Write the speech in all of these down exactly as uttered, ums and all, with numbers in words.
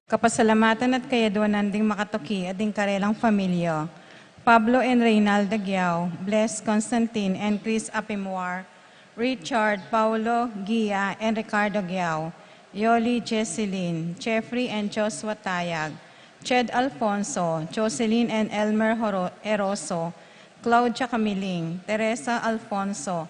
Kapasalamatan at kayaduanan ding makatuki at ding karelang familia. Pablo and Reynalda Giao, Bless Constantine and Chris Apimwar, Richard, Paulo, Gia, and Ricardo Giao, Yoli, Jesselyn, Jeffrey, and Joshua Tayag, Ched Alfonso, Jocelyn and Elmer Horo- Eroso, Claudia Camiling, Teresa Alfonso,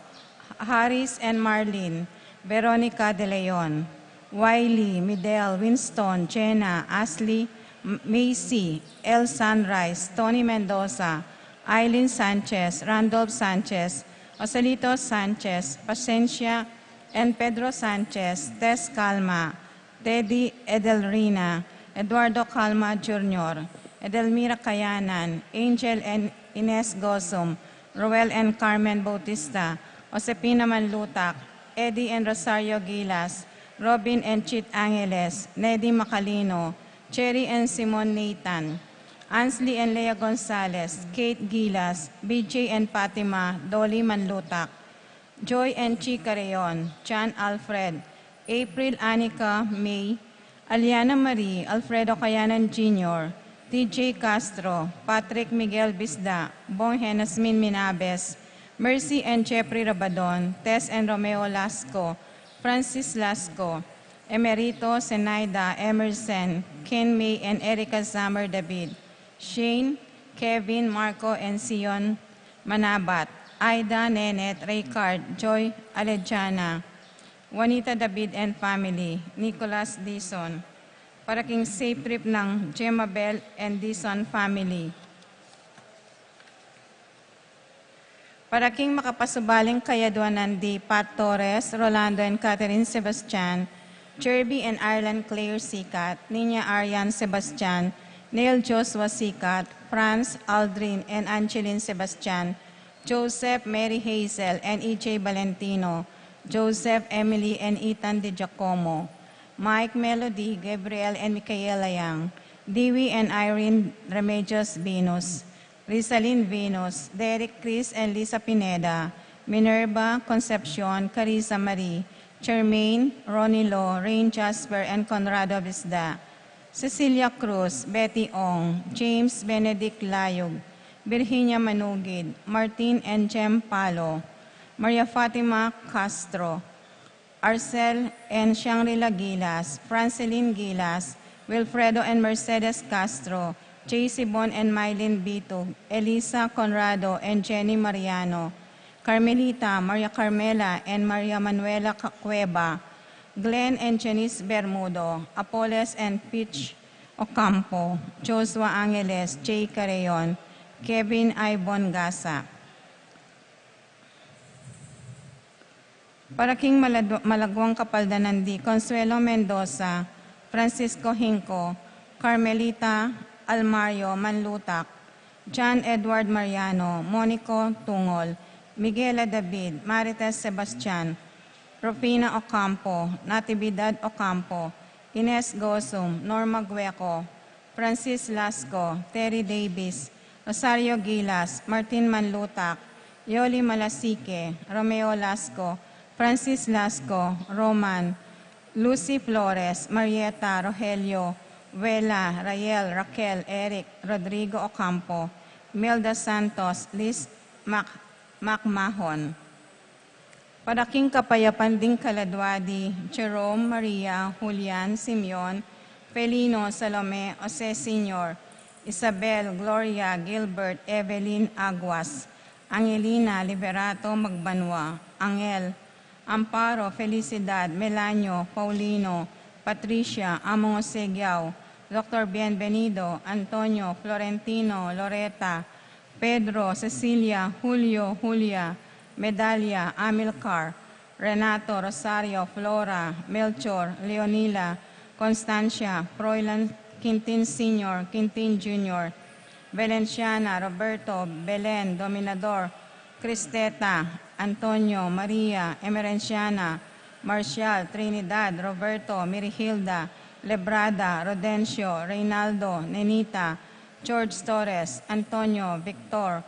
Haris and Marlene, Veronica De Leon, Wiley, Midel, Winston, Jenna, Ashley, M- Macy, El Sunrise, Tony Mendoza, Eileen Sanchez, Randolph Sanchez, Joselito Sanchez, Pasencia, and Pedro Sanchez, Tess Calma, Teddy Edelrina, Eduardo Calma Junior, Edelmira Kayanan, Angel and Ines Gosum, Roel and Carmen Bautista, Josepina Manlutak, Eddie and Rosario Gilas, Robin and Chit Angeles, Neddy Macalino, Cherry and Simon Nathan, Ansley and Lea Gonzalez, Kate Gilas, B J and Fatima, Dolly Manlutak, Joy and Chica Reon, John Alfred, April, Anika, May, Aliana Marie, Alfredo Kayanan Junior, T J Castro, Patrick Miguel Bisda, Bong Henasmin Minabes, Mercy and Jeffrey Rabadon, Tess and Romeo Lasco, Francis Lasco, Emerito, Zenaida, Emerson, Ken May and Erica Zammer David, Shane, Kevin, Marco and Sion Manabat, Aida, Nenet, Raycard, Joy, Alejana, Juanita David and family, Nicholas Dizon, para king safe trip nang Gemma Bell and Dizon family. Para king makapasubaling kayaduanan di Pat Torres, Rolando and Catherine Sebastian, Jerby and Ireland Claire Sikat, Nina Arian Sebastian, Neil Joshua Sikat, Franz, Aldrin and Angeline Sebastian, Joseph, Mary Hazel and E J Valentino, Joseph, Emily and Ethan De Giacomo, Mike, Melody, Gabriel and Michaela Yang, Dewey and Irene Remedios Venus, Rizalin Venus, Derek, Chris and Lisa Pineda, Minerva, Concepcion, Carissa Marie, Charmaine, Ronnie Lo, Rain Jasper and Conrado Bisda, Cecilia Cruz, Betty Ong, James Benedict Layug, Virginia Manugid, Martin and Jem Palo, Maria Fatima Castro, Arcel and Shangri-La Gilas, Francelin Gilas, Wilfredo and Mercedes Castro, J C Bon and Mylene Bitug, Elisa Conrado and Jenny Mariano, Carmelita, Maria Carmela and Maria Manuela Cacueba, Glenn and Janice Bermudo, Apoles and Pitch Ocampo, Joshua Angeles, Jay Carreon, Kevin Ibon Gasa. Para king maladu- malaguang kapaldanan di Consuelo Mendoza, Francisco Hinco, Carmelita Almario Manlutak, John Edward Mariano, Monico Tungol, Miguela David, Marites Sebastian, Rufina Ocampo, Natividad Ocampo, Ines Gosum, Norma Gueco, Francis Lasco, Terry Davis, Rosario Gilas, Martin Manlutak, Yoli Malasique, Romeo Lasco, Francis Lasco, Roman, Lucy Flores, Marieta, Rogelio, Wela, Rael, Raquel, Eric, Rodrigo Ocampo, Imelda Santos, Liz Mac- Macmahon. Para king kapayapan ding kaladua di Jerome, Maria, Julian, Simeon, Felino, Salome, Jose Senior, Isabel, Gloria, Gilbert, Evelyn, Aguas, Angelina, Liberato, Magbanua, Angel, Amparo, Felicidad, Melanio, Paulino, Patricia, Among Jose Giao, Doctor Bienvenido, Antonio, Florentino, Loreta, Pedro, Cecilia, Julio, Julia, Medalia, Amilcar, Renato, Rosario, Flora, Melchor, Leonila, Constancia, Froilan, Quintin Senior, Quintin Junior, Valenciana, Roberto, Belen, Dominador, Cristeta, Antonio, Maria, Emerenciana, Marcial, Trinidad, Roberto, Mirihilda, Lebrada, Rodencio, Reynaldo, Nenita, George Torres, Antonio, Victor,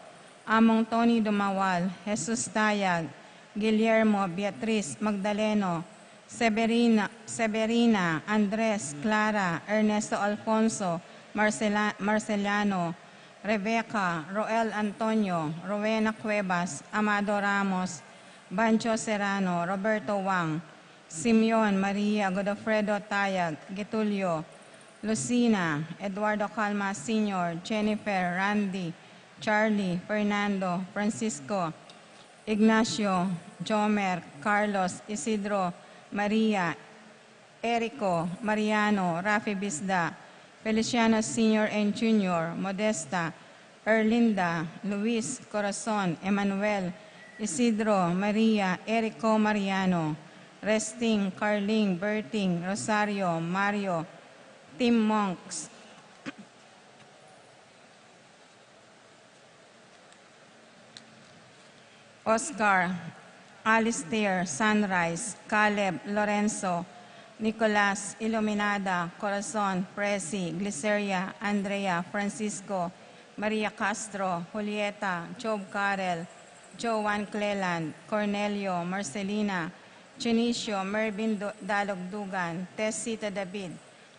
Among Tony Dumawal, Jesus Tayag, Guillermo, Beatriz, Magdaleno, Severina, Severina, Andres, Clara, Ernesto Alfonso, Marcela-, Marceliano, Rebecca, Roel Antonio, Rowena Cuevas, Amado Ramos, Bancho Serrano, Roberto Wang, Simeon, Maria, Godofredo Tayag, Getulio, Lucina, Eduardo Calma Senior, Jennifer, Randy, Charlie, Fernando, Francisco, Ignacio, Jomer, Carlos, Isidro, Maria, Erico, Mariano, Rafi Bisda, Feliciano Senior and Junior, Modesta, Erlinda, Luis, Corazon, Emmanuel, Isidro, Maria, Erico, Mariano, Resting, Carling, Berting, Rosario, Mario, Tim Monks, Oscar, Alistair, Sunrise, Caleb, Lorenzo, Nicolas, Iluminada, Corazon, Presi, Gliceria, Andrea, Francisco, Maria Castro, Julieta, Job Carel, Joan Cleland, Cornelio, Marcelina, Dionisio, Mervin Du-, Dalog Dugan, Tessita David,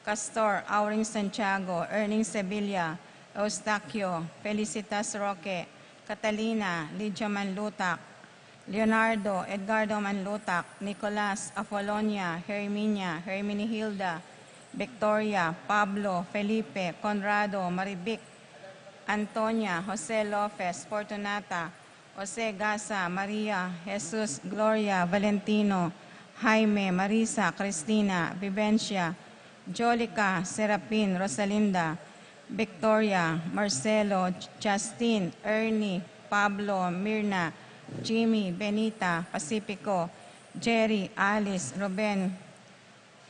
Castor, Auring Santiago, Erning Sevilla, Eustaquio, Felicitas Roque, Catalina, Lydia Manlutac, Leonardo, Edgardo Manlutac, Nicolas, Apolonia, Herminia, Herminihilda, Victoria, Pablo, Felipe, Conrado, Marivic, Antonia, Jose Lopez, Fortunata, Jose Gasa, Maria, Jesus, Gloria, Valentino, Jaime, Marisa, Cristina, Vivencia, Jolica, Serapin, Rosalinda, Victoria, Marcelo, Justin, Ernie, Pablo, Mirna, Jimmy, Benita, Pacifico, Jerry, Alice, Ruben,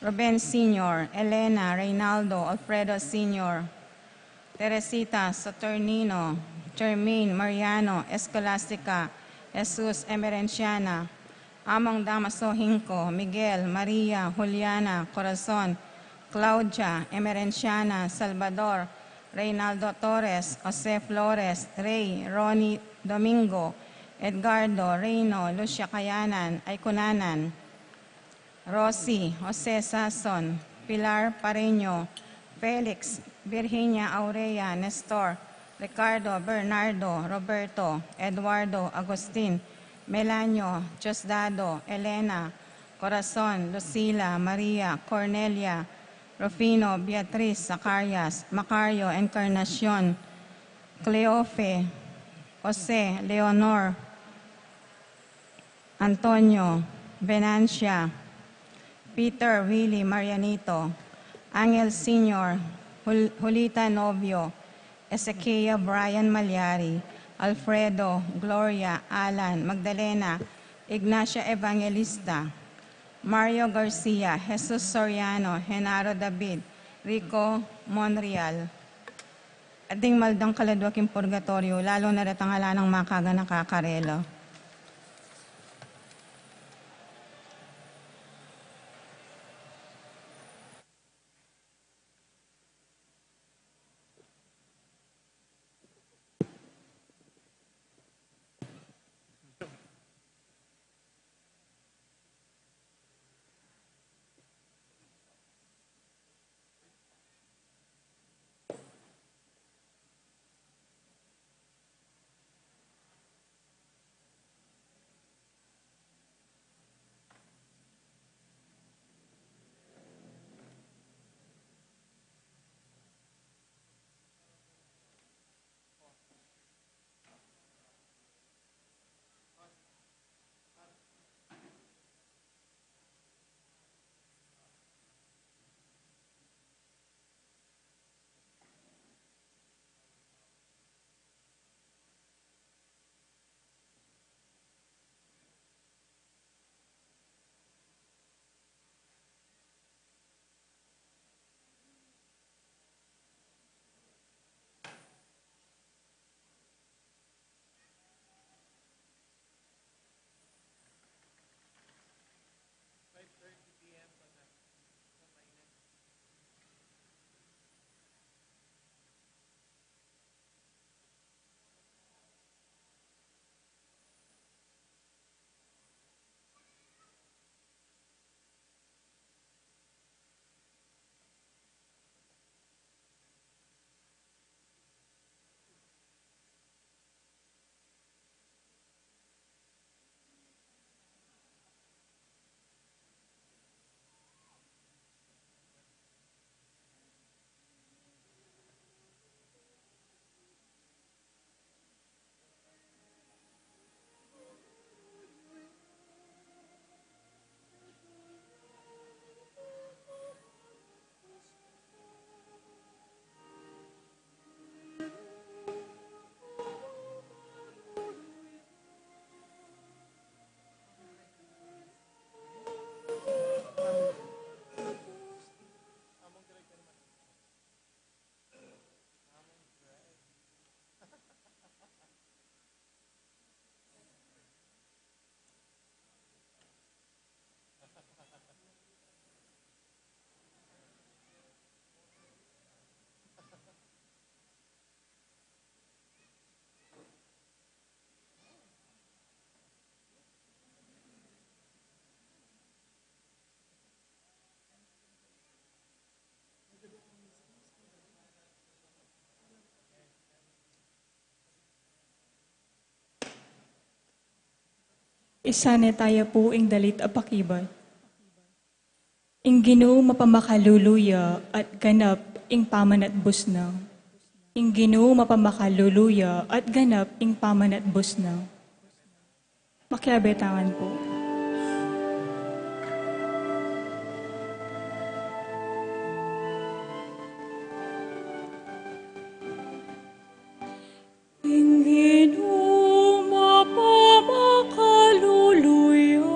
Ruben Senior, Elena, Reynaldo, Alfredo Senior, Teresita, Saturnino, Germaine, Mariano, Escolastica, Jesus, Emerenciana, Among Damaso Hinco, Miguel, Maria, Juliana, Corazon, Claudia, Emerenciana, Salvador, Reynaldo Torres, Jose Flores, Rey, Ronnie, Domingo, Edgardo, Reino, Lucia Cayanan, Aycunanan, Rosie, Jose Sason, Pilar Pareño, Felix, Virginia Aurea, Nestor, Ricardo, Bernardo, Roberto, Eduardo, Agustin, Melanio, Diosdado, Elena, Corazon, Lucila, Maria, Cornelia, Rufino, Beatriz, Zacarias, Macario, Encarnacion, Cleofe, Jose, Leonor, Antonio, Venancia, Peter, Willie, Marianito, Angel Senior, Jul-, Julita Novio, Ezequiel, Brian Malyari, Alfredo, Gloria, Alan, Magdalena, Ignacia Evangelista, Mario Garcia, Jesus Soriano, Genaro David, Rico Monreal. At ding maldang kaladwa king purgatoryo, lalu na retang ala nang makaganaka karela. Isane taya pu ing dalit a pakibat. Ing Ginu mapamakalulu ya at ganap ing pamanatbus na. Ing Ginu mapamakalulu ya at ganap ing pamanatbus na. Makiabe tangan pu. Ing Ginu mapamakalulu ya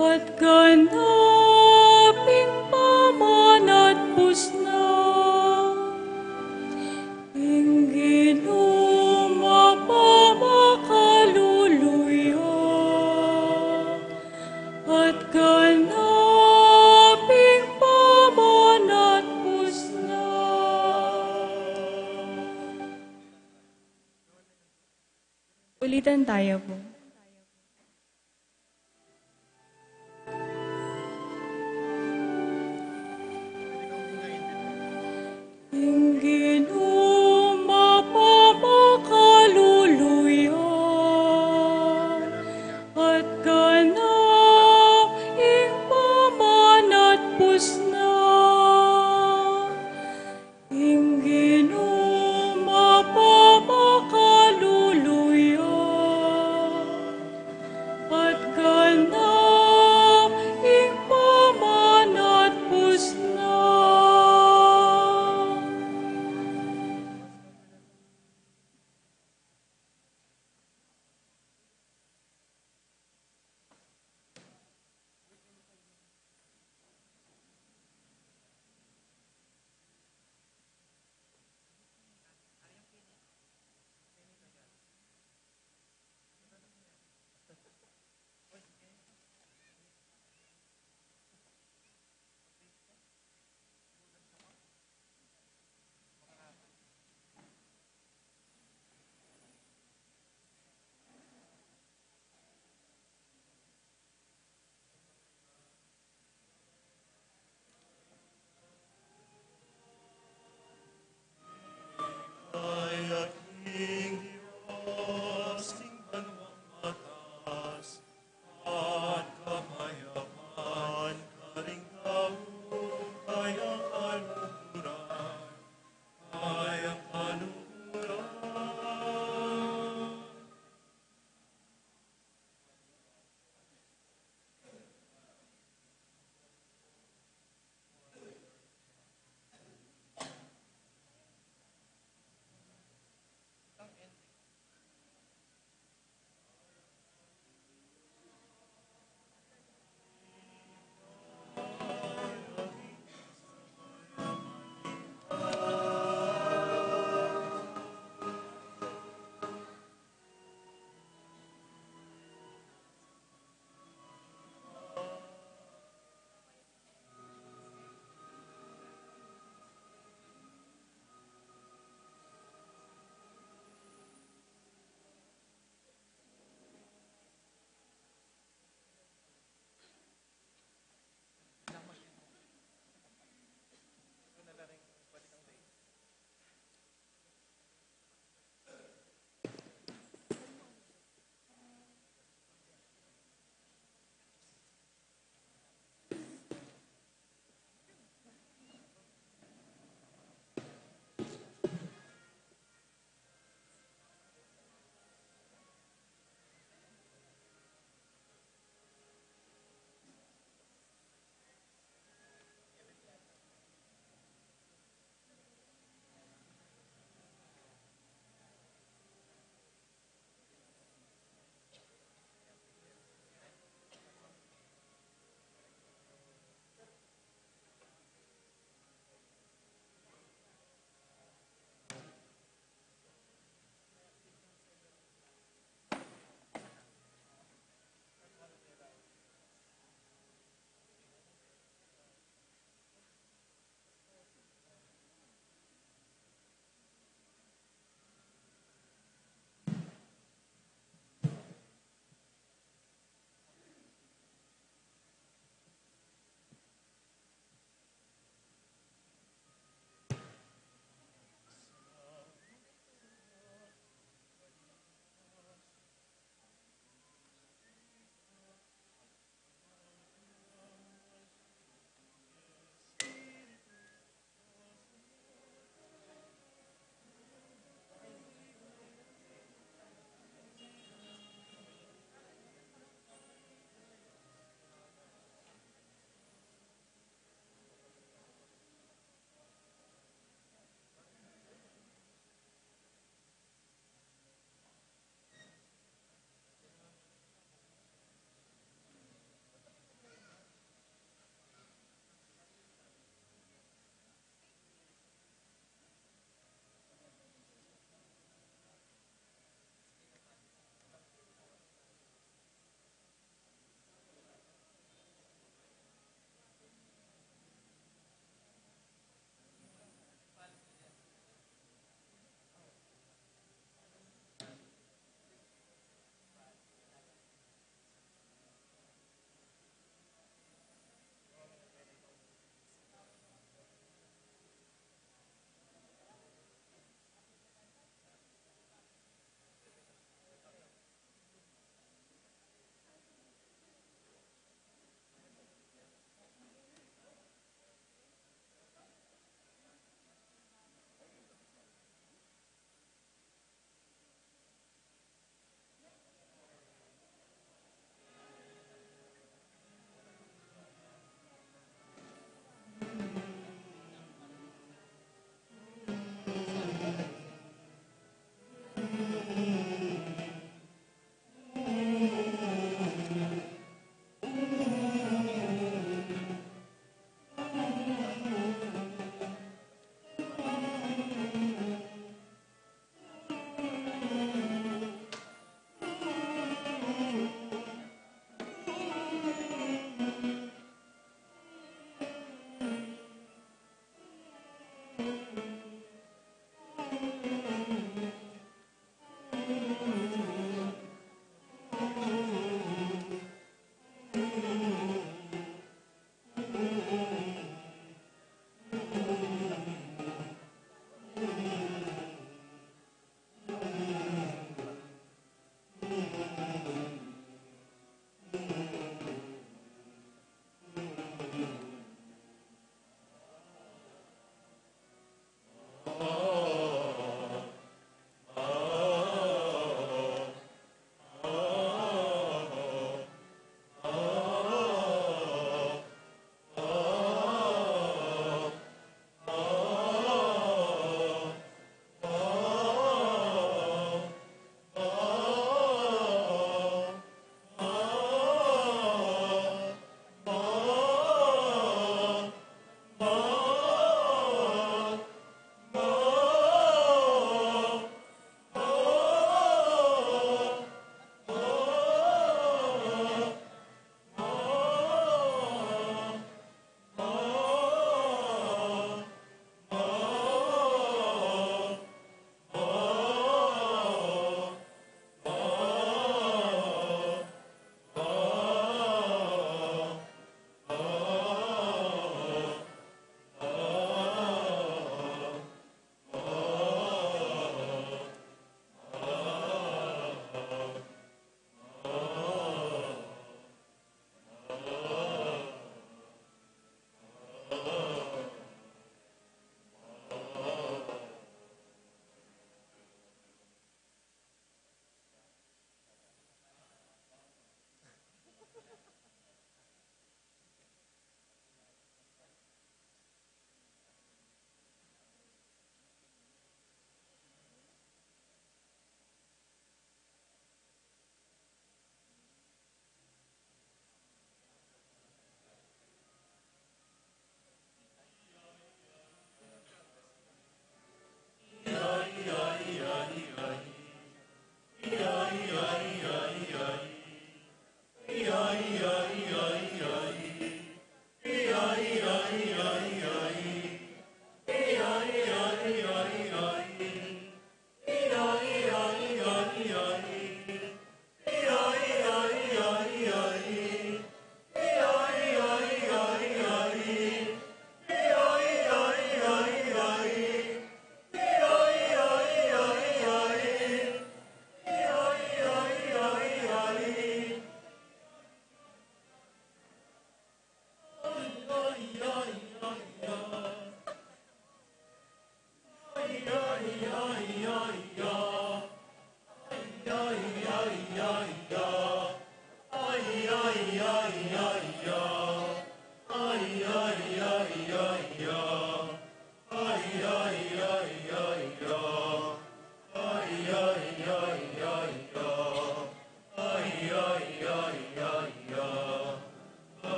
at ganap ing pamanatbus na. Ing Ginu mapamakalulu ya at ganap ing pamanatbus na. Ulitan taya pu. Ing Ginu mapamakalulu ya at ganap ing pamanatbus na. Ing Ginu mapamakalulu ya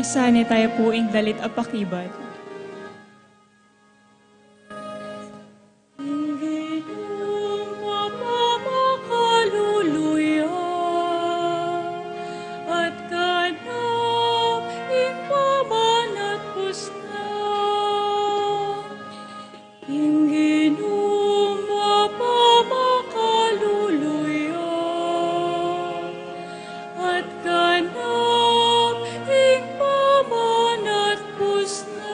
Sana tayo po ing dalit a pakibat. Ing Ginung mapamakaluluya at ganap ing pamanatpus na. Ing Ginung mapamakaluluya at ganap ing pamanatpus na.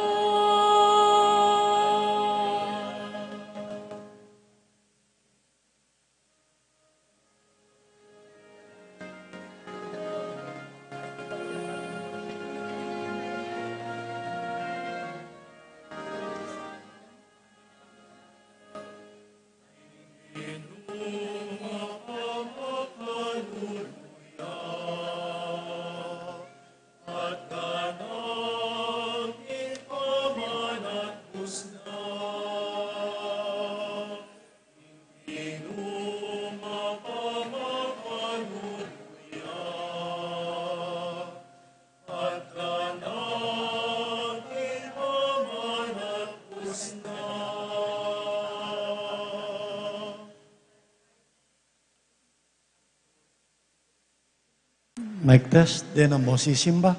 Mic test, dena mo sisimba?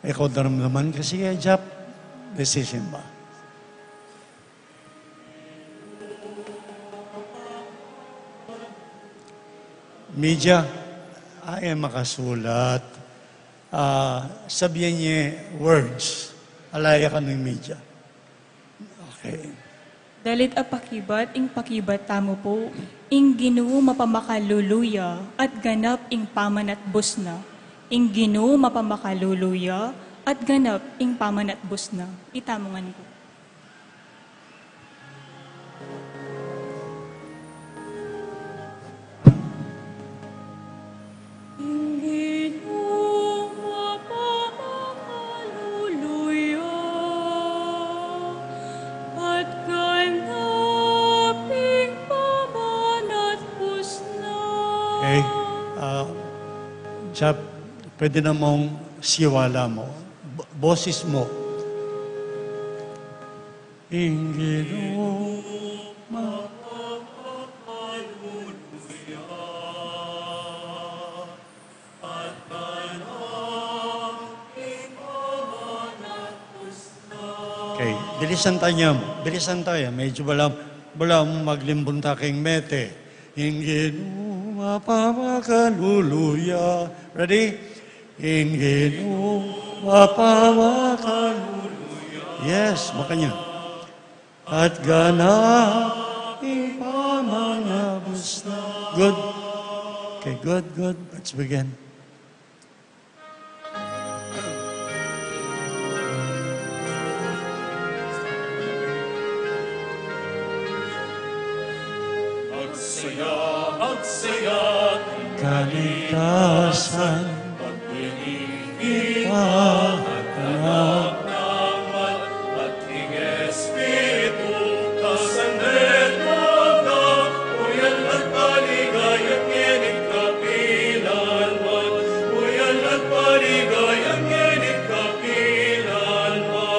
Ikaw daramdaman kasi e, Jap, de sisimba. Media, a, e makasulat. A, sabian ye words. Ala ya kanu ing media. Okay. Dalit a pakibat, ing pakibat tamu pu, ing Ginu mapamakaluluya at ganap ing pamanatbus na. Ing Ginu mapamakaluluya at ganap ing pamanatbus na. Itamu ngan pu. Ing Ginu mapamakaluluya at ganap ing pamanatbus na. Okay. A, Jap, pwede na mong siwala mo. Bo-, boses mo. Ing Ginu Okay, bilisan tayo, bilisan tayo. Medyo bala, bala maglimbun ta king mete. Ing Ginu mapamakaluluya. Ready? Ing Ginu mapamakaluluya. Yes, makanyan. At ganap ing pamanatbus na. Good. Okay, good, good. Let's begin. Agsaya, agsaya, kaligtasan, pagdinig ika at anak, at ing Espiritu, kasandalan na, uyan at paligayan, ngeni at kapilan man, uyan at paligayan, ngeni at kapilan man.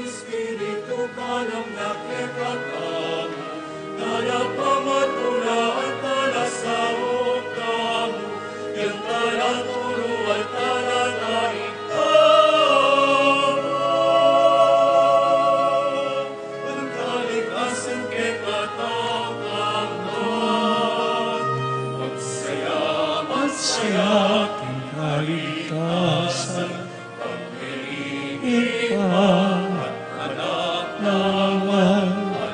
Espiritu, kalam na kekatamu, tala pamatula at tala saup tamu, yang tala turu at tala taiktamu, ang kalikasan kekatamu. Magsaya, magsaya, king kalikasan, Ibpa, Anak, Banal,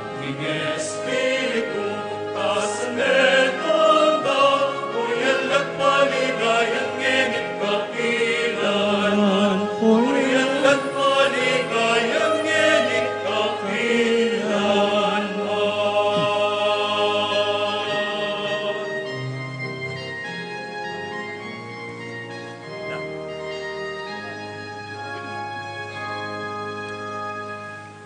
Espiritu, kasametan da, o yan lat maligaya ngening kapilan man, o yan lat maligaya ngening kapilan man.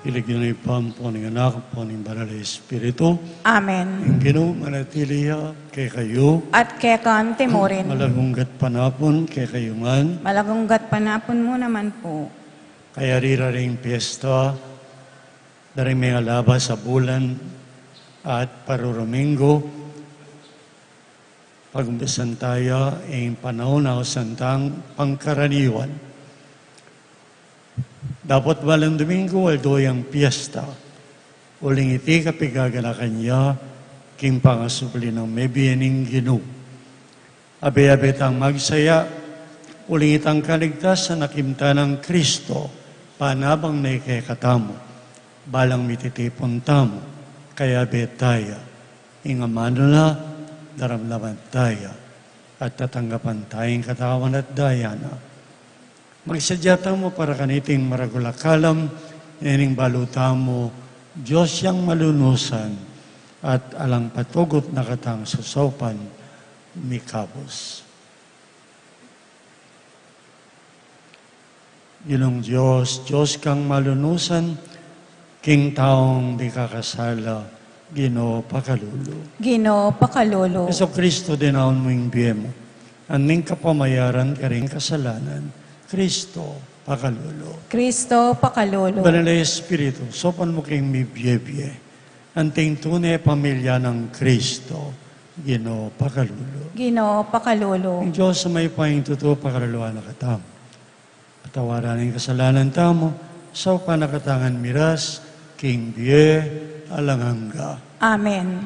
King lagyu ning Ibpa, ampon ning Anak, ampon ning Banal a Espiritu. Amen. Ing Ginu manatili ya kekayu. At keka mu rin. Malagung gatpanapun kekayu ngan. Malagung gatpanapun mu naman po. Kayari da ring piesta, da ring mengalabas a bulan, at parurumingu, pagumpisan taya ing panaun a santang pangkaraniwan. Dapot balang Domingu, aldo yang piesta, uling iti kapigaganakan ya king pangasubli nang mebie ning Ginu. Abe-abe tang magsaya, uling itang kaligtasan a kimta nang Kristo, panabang na kekatamu, balang mititipun tamu, kayabe taya, ing amanu na, daramdaman taya, at tatanggapan taya ing katawan at daya na. Magsadya tamu para kaniting maragul a kalam, nening balu tamu Dios yang malunusan, at alang patugut na katang sasaupan mikabus. Ginung Dios, Dios kang malunusan, king taung mikakasala, Ginu pakalulu. Ginu pakalulu. Jesucristo, dinaun mu ing bie mu, anting kapamayaran karing kasalanan, Kristo pakalulu. Kristo pakalulu. Banal a Espiritu, saupan mu king mibie-bie anting tune pamilya nang Kristo, Ginu pakalulu. Ginu pakalulu. Ing Dios a mayupayang tutu pakaluluan na katamu. Patawaran na ing kasalanan tamu, saupan na katamu ngan miras king bie alang angga. Amen.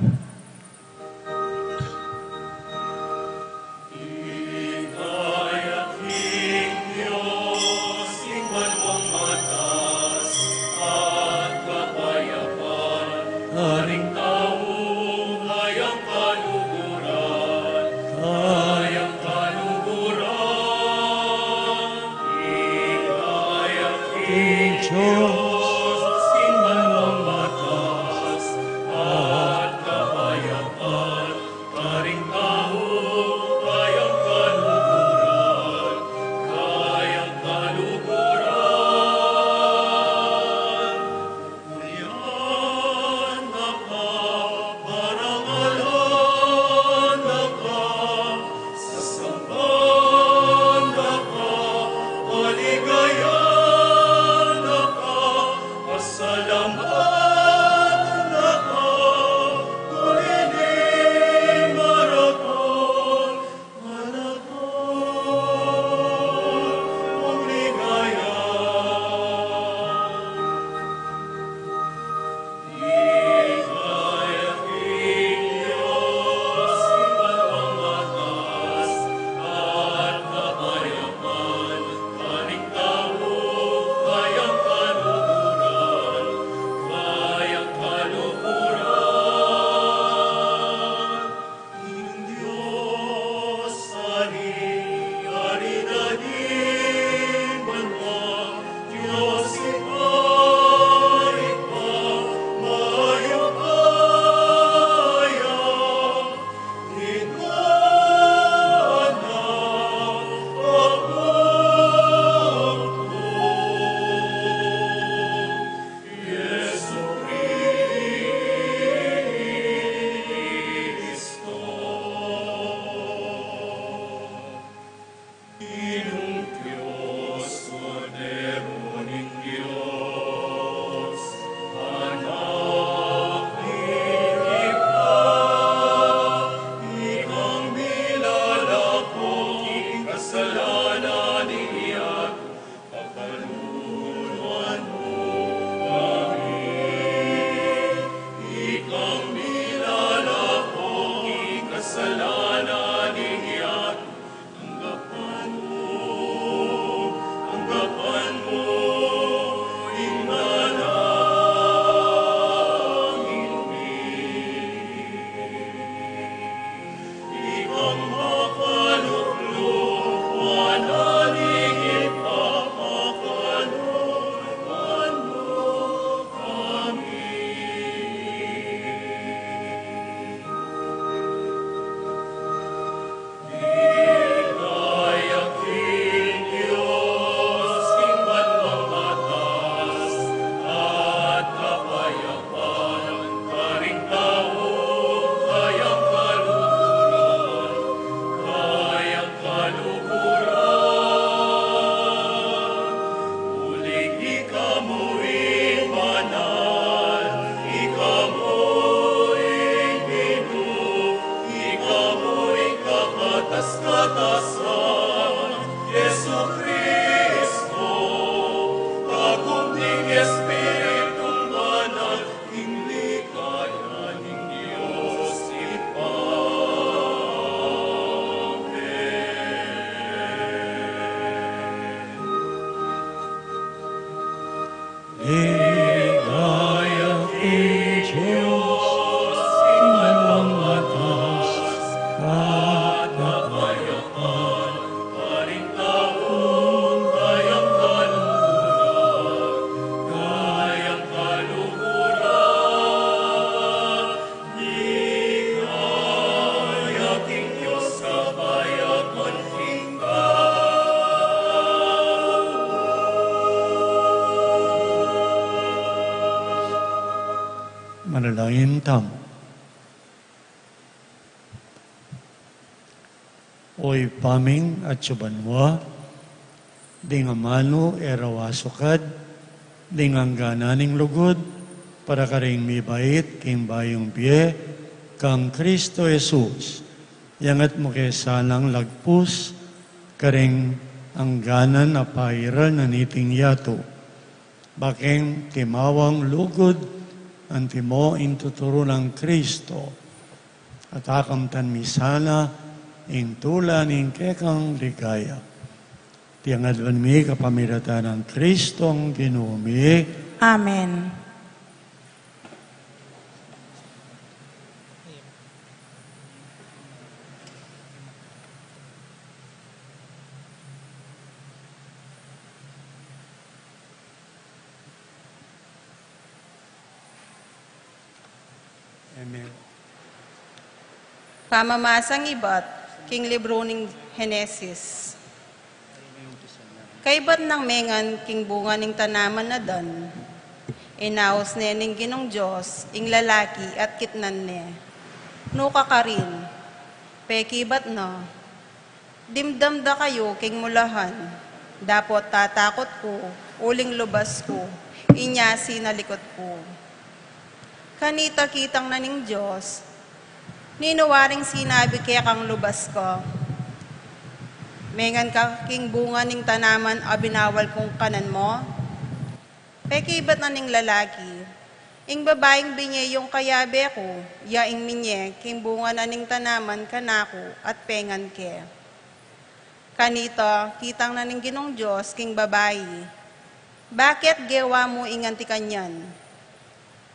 Karing tau, kayang kaluguran, kayang kaluguran. Ikayang king Dios, ing banwang matas at kapayapan, karing tau, kayang kaluguran, kayang kaluguran. Purian na ka, parangalan na ka, sasamban na ka, paligayan na ka, Ika mu ing banal, ika mu ing Ginu, ika mu ing kakatas-katasan, Jesucristo, kagum ning Espiritung Banal, ing ligaya ning Dios Ibpa. Amen. Ligaya king Dios, king Ibpang matas, at kapayapan, karing taung kayang kaluguran, kayang kaluguran. Ligaya king Dios, kapayapan king tau. Manalangin tamu. O Ibpa ming atsu banua, ding amanu e ra wasukad, ding angganan ning lugud, para karing mibait king bayung bie, kang Kristo Jesus, iyangat mu ke sanang lagpus, karing angganan a pairal na niting yatu. Bakeng timawang lugud, antimo ing tuturu nang Kristo. At akamtan mi sana ing tula ning kekang ligaya. Iti ngan mi kapamilatan nang Kristong Ginu mi. Amen. Amen. Pamamasang ibat king libru ning Henesis. Kaibat nang mengan king bunga ning tanaman Adan, inaus ne ning Ginung Dios ing lalaki at kitnan ne. Nuka karin, pekibat na, dimdam da kayu king mulahan, dapot tatakut ku, uling lubas ku, inya sinalikut ku. Kanita kitang na ning Dios, ninu waring sinabi kekang lubas ka? Mengan ka king bunga ning tanaman a binawal kung kanan mu? Pekibat na ning lalaki, ing babaing binye yung kayabe ku, ya ing minye king bunga na ning tanaman kanaku at pengan ke. Kanita kitang na ning Ginung Dios king babai, bakit gewa mu ing anti kanyan?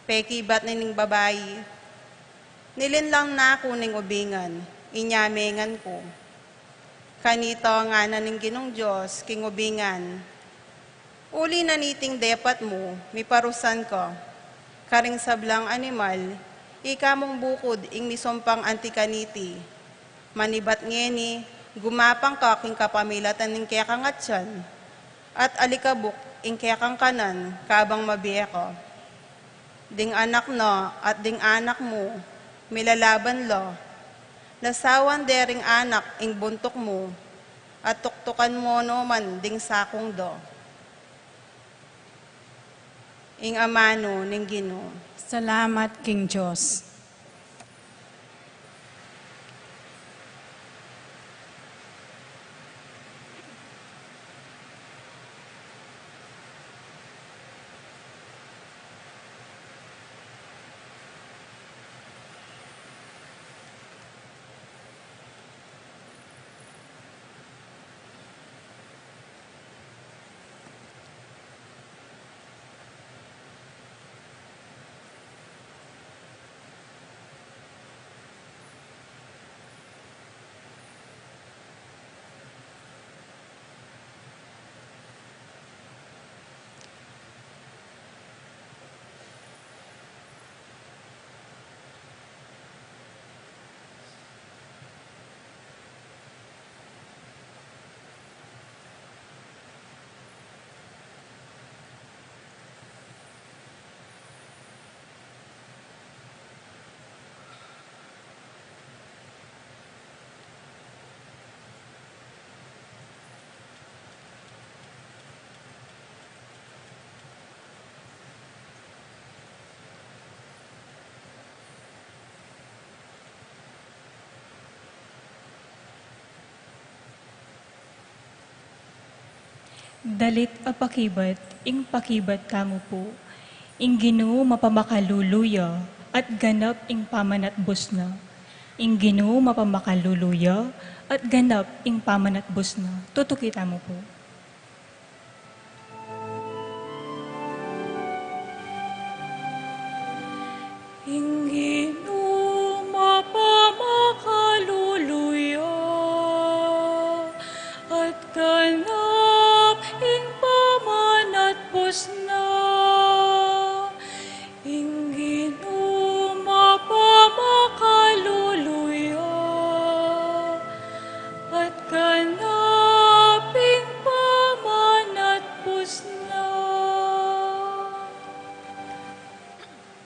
Pekibat ne ning babai, nilinlang na ku ning ubingan, inya mengan ku. Kanita ngana ning Ginung Dios king ubingan, uli na niting depat mu, miparusan ka karing sablang animal, ika mung bukud ing misumpang anti kaniti. Manibat ngeni, gumapang ka king kapamilatan ning kekang atian, at alikabuk ing kekang kanan kabang mabie ka. Ding anak na at ding anak mu, milalaban la. Lasawan de ring anak ing buntuk mu, at tuktukan mu no man ding sakung da. Ing amanu ning Ginu. Salamat king Dios. Dalit a pakibat, ing pakibat tamu pu. Ing Ginu mapamakalulu ya, at ganap ing pamanatbus na. Ing Ginu mapamakalulu ya, at ganap ing pamanatbus na. Tutuki tamu pu. Ing Ginu mapamakalulu ya, at ganap ing pamanatbus na. Ing Ginu mapamakalulu ya, at ganap ing pamanatbus na.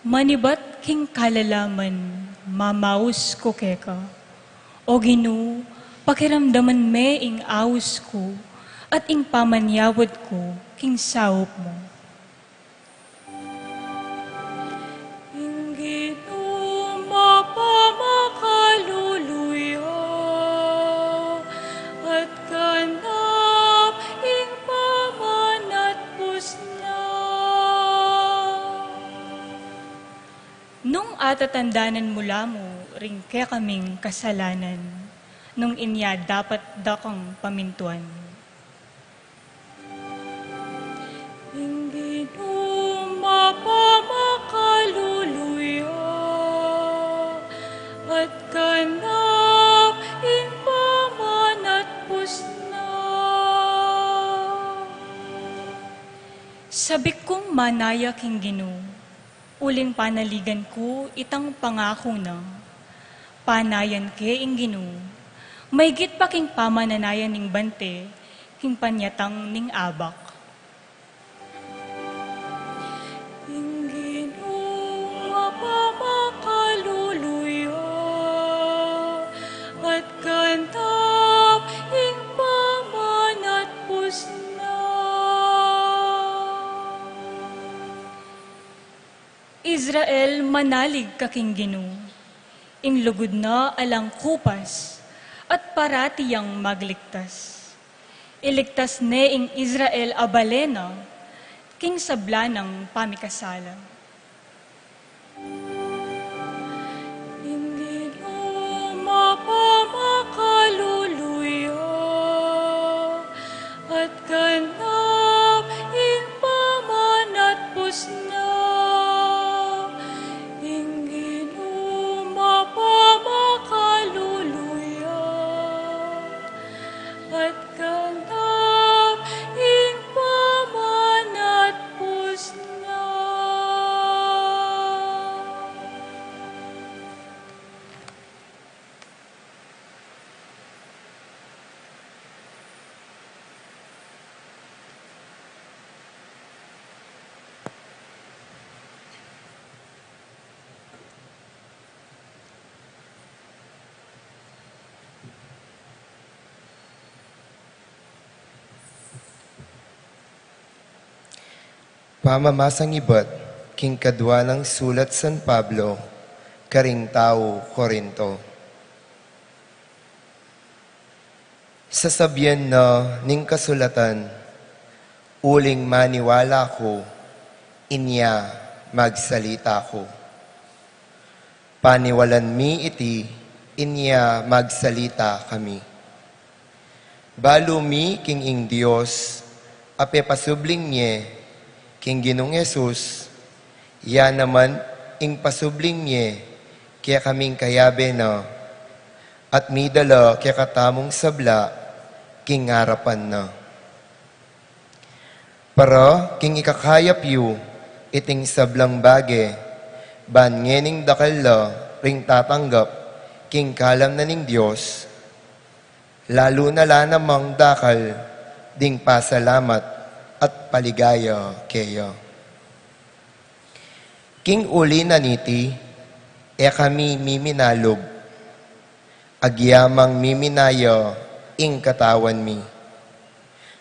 Manibat king kalalaman, mamaus ku keka. O Ginu, pakiramdaman me ing aus ku, at ing pamanyawad ku king saup mu. Ing Ginu mapamakalulu ya, at ganap ing pamanatbus na. Nung atatandanan mu la mu ring kekaming kasalanan, nung inya dapat da kang pamintuan. Ing Ginu mapamakalulu ya, at ganap ing pamanatbus na. Sabik kung manaya king Ginu, uling panaligan ku itang pangaku na. Panayan ke ing Ginu, maygit pa king pamananayan ning bante, king panyatang ning abak. Ing Ginu mapamakalulu ya, at ganap ing pamanatbus na. Israel, manalig ka king Ginu, ing lugud na alang kupas, at parati yang magligtas. Iligtas ne ing Israel a bale na, king sabla nang pamikasala. Ing Ginu mapamakalulu ya, at ganap ing pamanatbus na. Ing Ginu mapamakalulu ya, at ganap ing pamanatbus na. Pamamasang ibat king kadua nang sulat San Pablo karing tau Corinto. Sasabian na ning kasulatan, "Uling maniwala ku, inya magsalita ku. Paniwalan mi iti, inya magsalita kami." Balu mi king ing Dios a pepasubling mie king Ginung Jesus, ya naman ing pasubling mie kekaming kayabe na, at midala kekatamung sabla king arapan na. Para king ikakayap yu iting sablang bage, ban ngening dakal la ring tatanggap king kalam na ning Dios, lalu na la namang dakal ding pasalamat at paligaya keya. King uli na niti, e kami miminalub, agyamang miminaya ing katawan mi.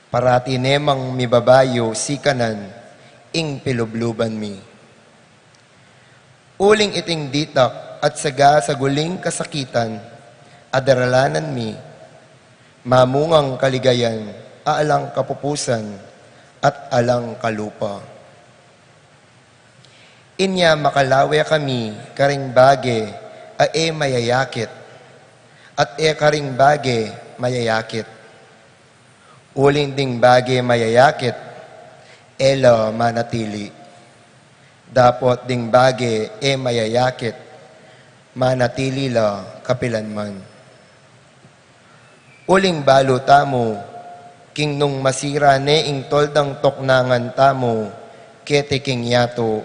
Parati ne mang mibabayu sikanan ing pilubluban mi. Uling iting ditak at saga-saguling kasakitan a daralanan mi, mamungang kaligayan a alang kapupusan at alang kalupa. Inya makalawe kami karing bage a e mayayakit, at e karing bage mayayakit. Uling ding bage mayayakit, e la manatili. Dapot ding bage e mayayakit, manatili la kapilanman. Uling balu tamu, king nung masira ne ing toldang tuknangan tamu keti king yatu,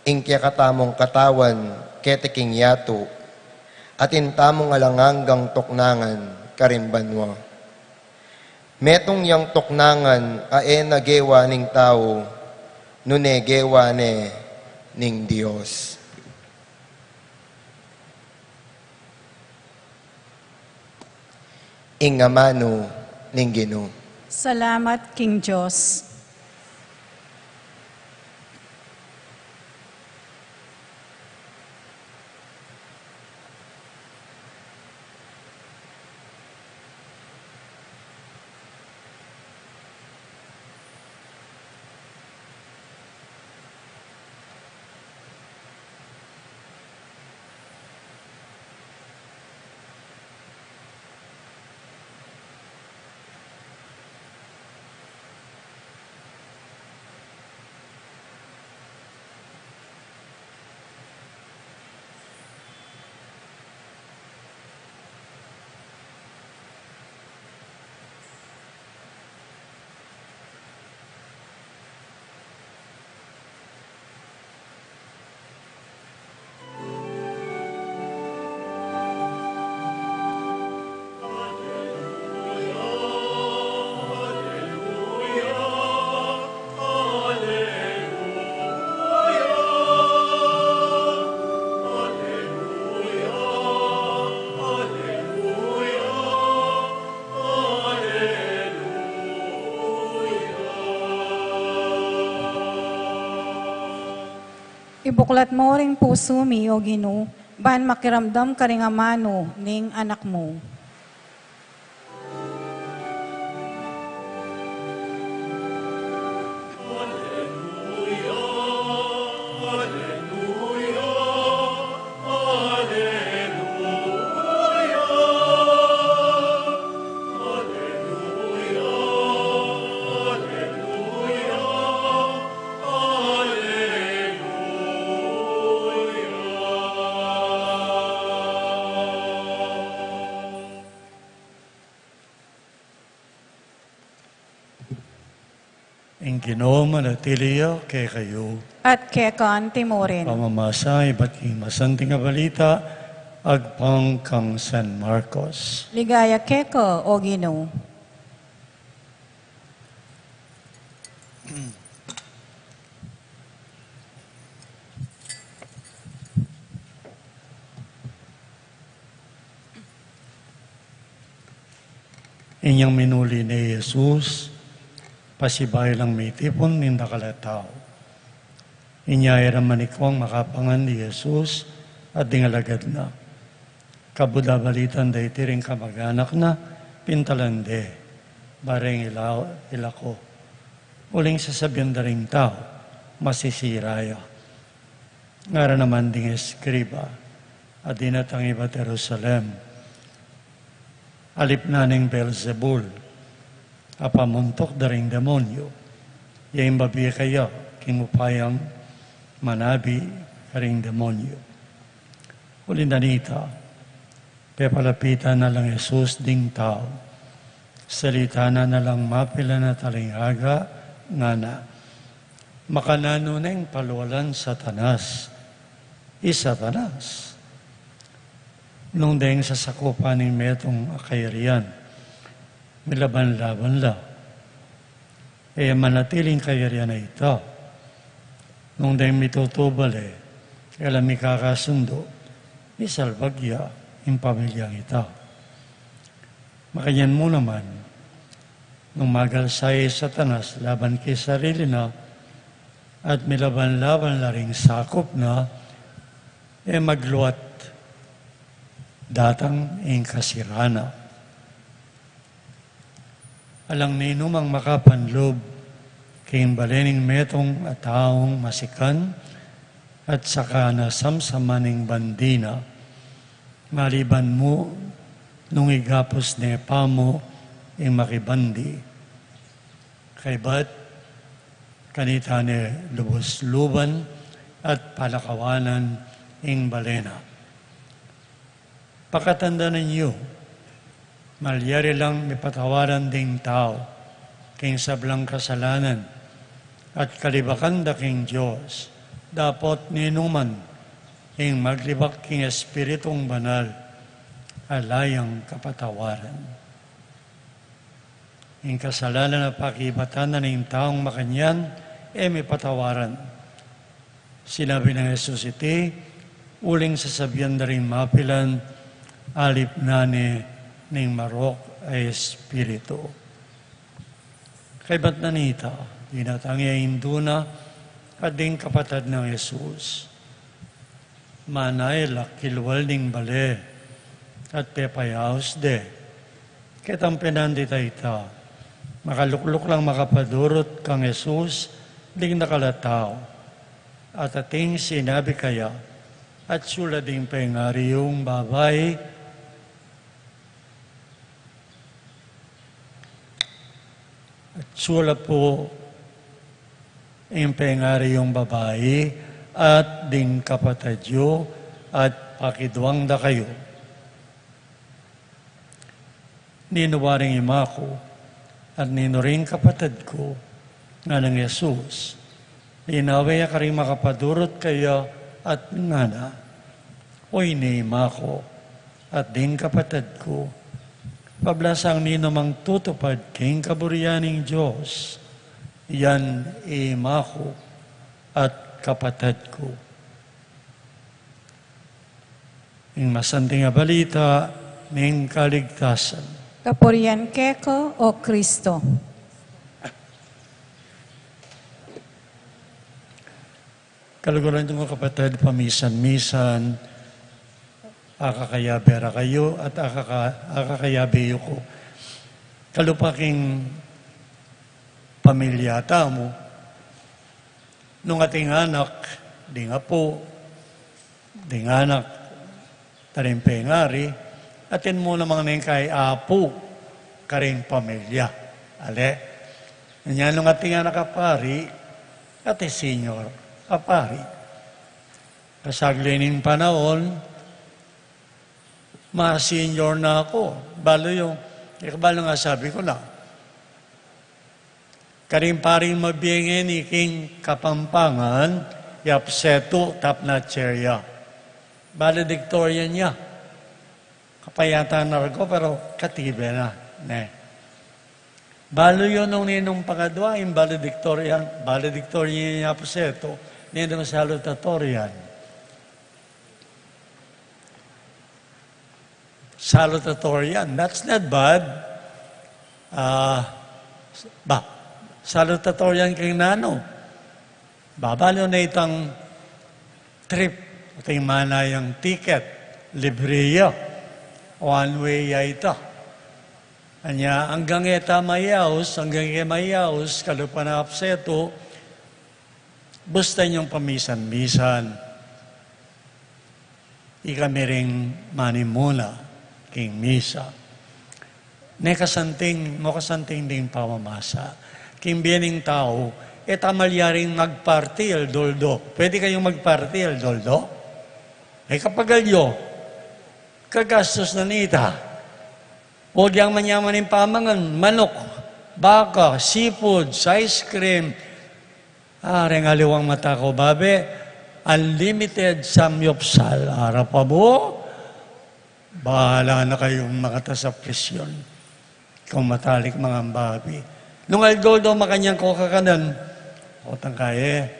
ing kekatamung katawan keti king yatu, atin tamung alang anggang tuknangan karing banua. Metung yang tuknangan a e na gewa ning tau, nune gewa ne ning Dios. Ing amanu ning Ginu. Salamat king Dios. Ibuklat mu ring pusu mi, O Ginu, ban makiramdam karing amanu ning Anak mu. Ing Ginu manatili ya kekayu. At keka naman murin. Pamamasa ibat king masanting a balita agpang kang San Marcos. Ligaya keka, O Ginu. Inyang minuli ne i Jesus, pasibayu lang mitipun ing dakal a tau. Inya e ra manikwang makapangan i Jesus at ding alagad na. Kabud abalitan da iti ring kamaganak na, pintalan de, bareng ila, ilako. Uling sasabian da ring tau, masisira ya. Ngara naman ding eskriba a dinatang ibat Jerusalem, alip na ning Beelzebul a pamuntuk da ring demonyu, ya ing babie kaya king upayang manabi karing demonyu. Uli na nita, pepalapitan na lang Jesus ding tau. Salita na na lang mapilan a talingaga, ngana, makananu neng palualan Satanas? I Satanas, nung deng sasakupan ning metung a kayarian, milaban-laban la. E manatiling kayarian a ita. Nung deng mitutubal e, e la mikakasundu, misalbag ya ing pamilyang ita. Makanyan mu naman, nung magalsa i Satanas laban king sarili na, at milaban-laban la ring sakup na, e magluat datang ing kasiraan na. Alang ninumang makapanlub king bale ning metung a taung masikan at saka na samsaman ing bandi na, maliban mu nung igapus ne pamu ing makibandi. Kaybat kanita ne lubus luban at palakawanan ing bale na. Pakatandanan yu, malyari lang mipatawaran ding tau king sablang kasalanan at kalibakan da king Dios, dapot ninuman ing maglibak king Espiritung Banal, ala yang kapatawaran. Ing kasalanan a pakibatan na ning taung makanyan, e mipatawaran. Sinabi nang Jesus iti, uling sasabian da ring mapilan, alip na ne ning marok a espiritu. Kaybat na nita, dinatang ya ing indu na at ding kapatad nang Jesus. Manay la kilwal ning bale at pepayaus de. Ketang penandit a ita, makalukluk lang makapadurut kang Jesus ding dakal a tau. At ating sinabi kaya, atsu la ding pengari yung babai. Atsu la pu ing pengari yung babai at ding kapatad yu at pakiduang da kayu. Ninu waring ima ku at ninu ring kapatad ku? Nganang Jesus. Inawe ya karing makapadurut kaya at ngana, o ini ima ku at ding kapatad ku. Pablasang ninumang tutupad king kaburian ning Dios, yan ima ku at kapatad ku. Ing masanting a balita ning kaligtasan. Kapurian keka, O Kristo. Kaluguran yu, kapatad, pamisan-misan akakayabe ra kayu at akaka-, akakayabe yu ku. Kalupa king pamilya tamu, nung ating anak, ding apu, ding anak, karing pengari, atin mu namang neng kai apu karing pamilya. Ale, nya nung ating anak a pari, atin senior a pari. Kasagli ning panaun, ma-senior na aku. Balu yu, ika balu ing sabi ku na. Karing paring mabie ngeni king Kapampangan, yapsetu, tapna chair ya. Valedictorian ya. Kapayatan na ragu, pero katibe na, ne. Balu yu nung ninung pangadua, ing valedictorian, valedictorian ya yapsetu, ninung salutatorian. Salutatorian, that's not bad. Ah, ba, salutatorian king nanu? Babalu na itang trip, ating manayang ticket, libre ya, one way ya ita. Anya, anggang e ta mayaus, anggang e mayaus, kalupa na apsetu, busta yung pamisan-misan. Ikami ring manimuna king misa. Ne kasanting, no kasanting ding pamamasa. King bie ning tau, e ta malyaring magparti el doldo. Pwede kayung magparti el doldo? E kapagal yu, kagastus na nita. Agyang manyaman ing pamangan, manuk, baka, seafoods, ice cream. Ah, reng aliwang mata ku, babe, unlimited samyupsal. Arap abu, bahala na kayung makata sa presyon. Kung matalik mangan babi. Nung aldoldo makanyan ku kakanan, o tangkaye,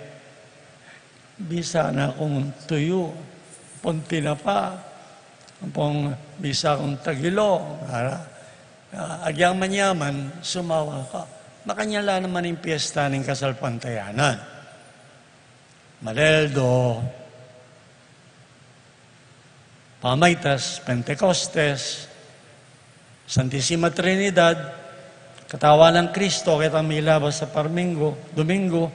bisa na kung tuyu, pung tinapa, pung bisa kung tagilo, ara, ah, agyang manyaman, sumawa ka. Makanyan la naman ing piyesta ning kasalpantayanan. Maleldo, Pamaitas, Pentecostes, Santisima Trinidad, Katawan nang Kristo, ketang milabas a parminggu, Duminggu,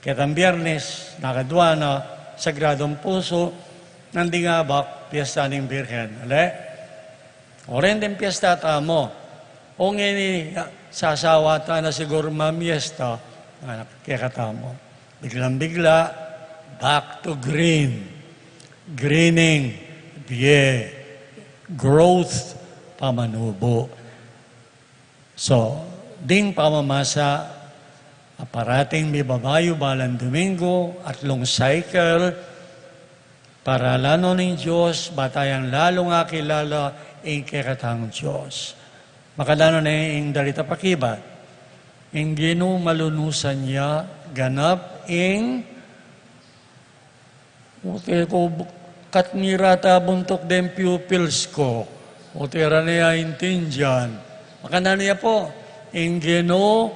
ketang Biernes, nakadwa na, Sagradung Pusu, nandin abak, piesta ning Birhen. Ale? O ren deng piesta tamu. O ngeni, sasawa ta na siguru mamiesta, anak, kekatamu. Biglang-bigla, back to green. Greening, bie, growth, pamanubu. So, ding pamamasa, a parating mibabayu balang Duminggu, atlung cycle, paralan no ning Dios, ba tayang lalung akilala ing kekatang Dios. Makananu ne ing dalit a pakibat? Ing Ginu malunusan ya, ganap ing Ote ku, bu-, kat nira ta buntuk deng pupils ku. Ote ra ne ya intindian. Makananu ya pu, ing Ginu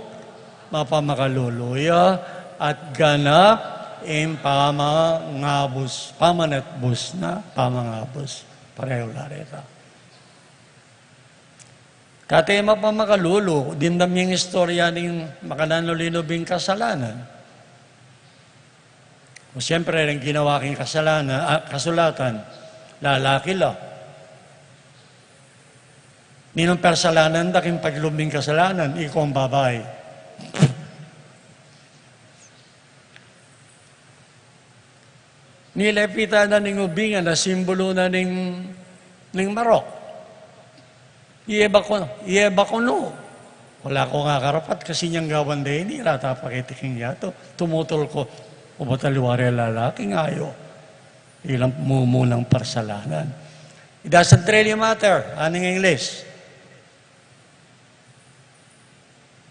mapamakalulu ya, at ganap ing pamangabus, pamanatbus na pamangabus. Pareho la reta. Kate mapamakalulu, dimdam ye ing istorya ning makananu linubing kasalanan. O, siyempre, ring ginawa king kasalanan, ah, kasulatan, lalaki la. Ninung persalanan da king paglubing kasalanan, ikong babai. Nilepitan na ning ubingan a simbulu na ning, ning marok. Iye ba ku, iye ba ku nu? Wala kung akarapat kasi niyang gawan de ini, ila ta pakitiking yatu. Tumutol ku, o ba taliwa re lalaki, ngayo. Ilang mumunang parsalanan. It doesn't really matter, aning English.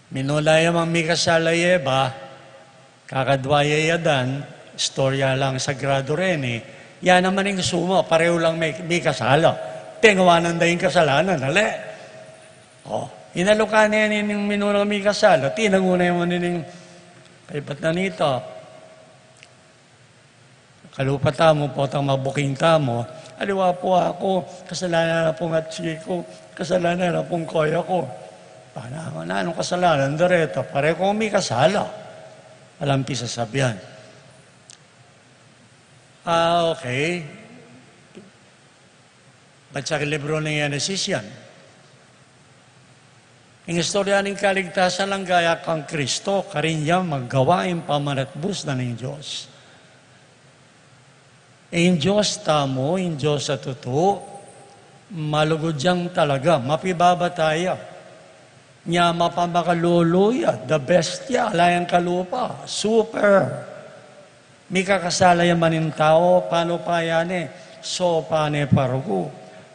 Minuna ya mang mikasala i Eva, kakadwa ya i Adan, istorya lang sagrado reni. Ya naman ing suma, pareho lang mi-, mikasala. Tengawanan da ing kasalanan, ale? O, inalukan ne ning minunang mikasala, tinangu ne naman ning kaybat na nita. Kalupa tamu, potang mabuking tamu. Aliwa pu aku, kasalanan na pung atsi ku, kasalanan na pung koya ku. Pana, nanung kasalanan da reta? Pare kung mikasala. Alang pisasabian. Ah, okay. Baca king libru ning Genesis yan. Ing istorya ning kaligtasan lang gaya kang Kristo, karin ya maggawa ing pamanatbus na ning Dios. Ing Dios tamu, ing Dios a tutu, malugud yang talaga, mapibabata ya. Nya mapamakalulu ya, the best ya, ala yang kalupa, super. Mikakasala ya man ing tau, panu pa ya ne? Sopa ne pa rugu.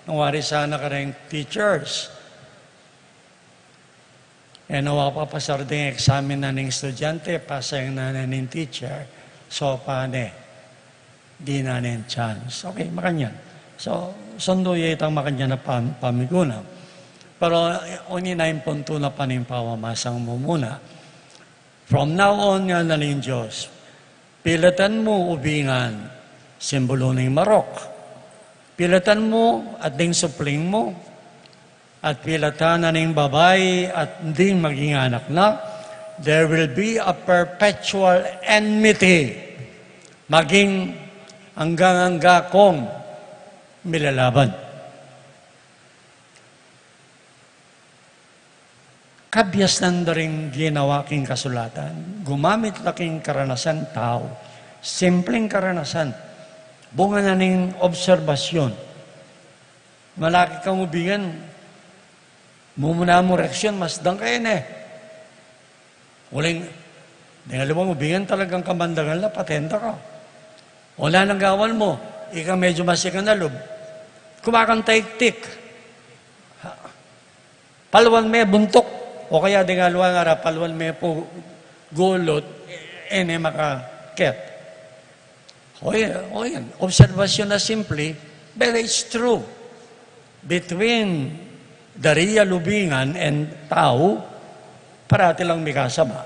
Nung wari sana kareng teachers, e na wa papasar ding eksamin na ning estudyante, pasa yang nane ning teacher, sopa ne, di na ning chance. Okay, makanyan. So, sundu ye itang makanyan a pam-, pamiguna. Pero, eh, oni na ing puntu na pa ning pamamasang mumuna. From now on, ngana ning Dios, pilatan mu ubingan, simbulu ning marok. Pilatan mu at ding supling mu, at pilatan na ning babai at ding maging anak na, there will be a perpetual enmity. Maging anggang-angga kong milalaban. Kabiasnan da ring ginawa king kasulatan, gumamit la king karanasan tau, simpleng karanasan, bunga na ning obserbasyon. Malaki kang ubingan, mumuna mu reaksyon, masdan ka ne. Uling, deng aliwang ubingan talagang kamandangan la, patenda ka. O nanung gawan mu, ika medyo masikan a lub. Kumakanta iktik. Paluan me buntuk. O kaya deng aliwa ngara, paluan me pu gulut, e ne makaket. O yan, o yan. Obserbasyon na simple, but it's true. Between the real ubingan and tau, parati lang mikasama.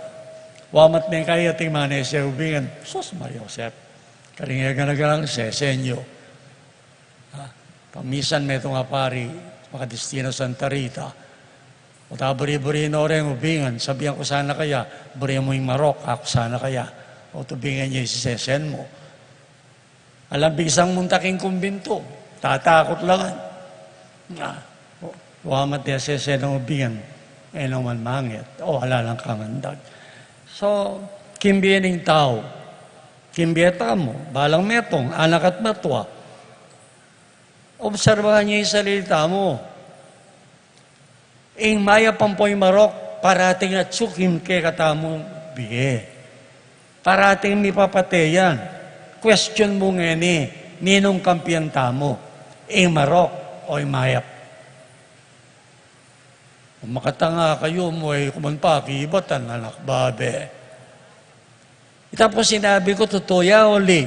Wamat ne kaya ating manese ubingan, Sus, Maria Josep, karing e gana-ganang sesenyo. Ha? Pamisan metung a pari, makadestino Santa Rita. O ta buri-buri no reng ubingan, sabian ku sana kaya, buri mu ing marok, aku sana kaya. O tubingan ya ing sisesen mu. Alang bisang munta king kumbintu, tatakut la ngan. Ah, wa, mate, sesen nang ubingan, e naman manget. O, ala lang kangandag. So, king bie ning tau, king bie tamu, balang metung, anak at matua, obserbahan ye ing sarili tamu. Ing mayap ampo ing marok, parating atiu king kekatamung bie. Parating mipapate yan. Question mu ngeni, ninung kampian tamu? Ing marok o ing mayap? Makatanga kayu mu, e ku man pakibatan, anak babe. Ita pu sinabi ku, tutu ya, uli.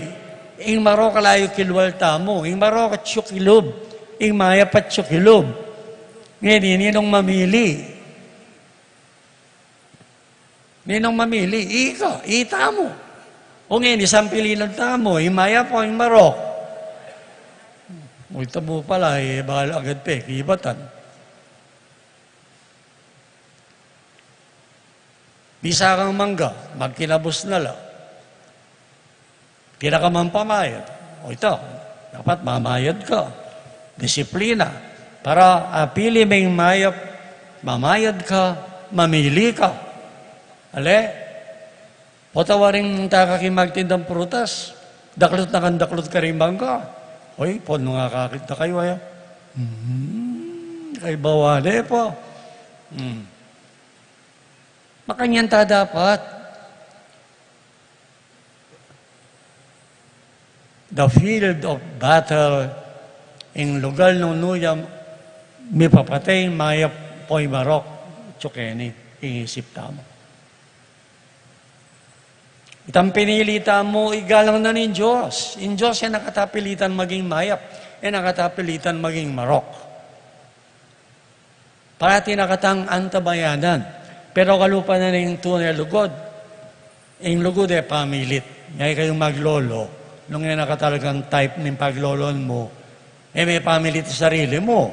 Ing marok ala yu kilwal tamu, ing marok atiu kilub, ing mayap atiu kilub. Ngeni, ninung mamili? Ninung mamili? Ika, itamu. O ngeni, sampilinan tamu, ing mayap o ing marok? O, ita mu pala, e, bahala agad pekibatan. Bisa kang mangga, magkinabus na la. Kila ka man pamayad. O ita, dapat mamayad ka. Disiplina. Para apili meng mayap, mamayad ka, mamili ka. Ale? Pota waring taka king magtindang prutas, daklut na kang daklut karing mangga. Oy, pon nga kakit na kayu, aya. Hmm, kaibawa ne pa. Hmm. Makanyan ta dapat. The field of battle, ing lugal nung nu ya mipapate ing mayap o ing marok, atiu keni ing isip tamu. Itang pinili tamu, igalang na ning Dios. Ing Dios e na kata pilitan maging mayap, e na kata pilitan maging marok. Parati na katang antabayanan. Pero kalupa na ning tune lugud. Ing lugud e pamilit. Nya ikayu maglolo, nung e na ka talagang type ning pagloloan mu, e me pamilit ing sarili mu.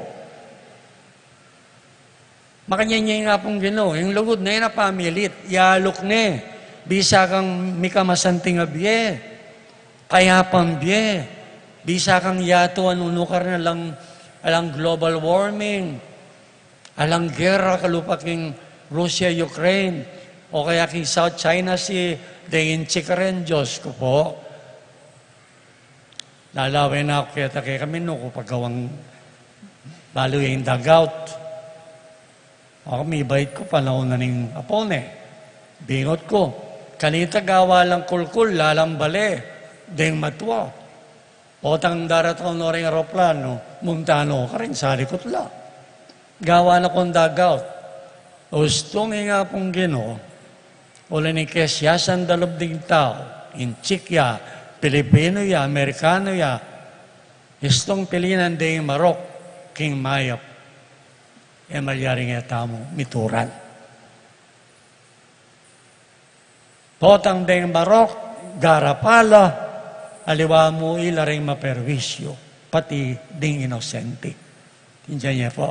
Makanyan ya ing Apung Ginu, ing lugud ne e na pamilit, yaluk ne. Bisa kang mikamasanting a bie, kayapang bie. Bisa kang yatu a nunukar na lang, alang global warming, alang gera kalupa king Russia, Ukraine, o kaya king South China Sea, deng inchik a ren, Dios ku po. Lalawen na ku keta kekami nu ku pagawang balu ya ing dugout. Aku, mibait ku, panaun na ning apo ne. Bingut ku, kanita gawa lang kulkul, lalang bale, deng matua. Potang daratung no ring eroplano, munta no karin, salikut la. Gawa na kung dugout. Ustung ing Apung Ginu, uli ning kesiasan da lub ding tau, inchik ya, Pilipinu ya, Amerikanu ya, istung pilinan deng marok king mayap, e malyaring e tamu mituran. Potang deng marok, garapala, aliwa mu ila ring maperwisyu, pati ding inosente. Tindian ye pu.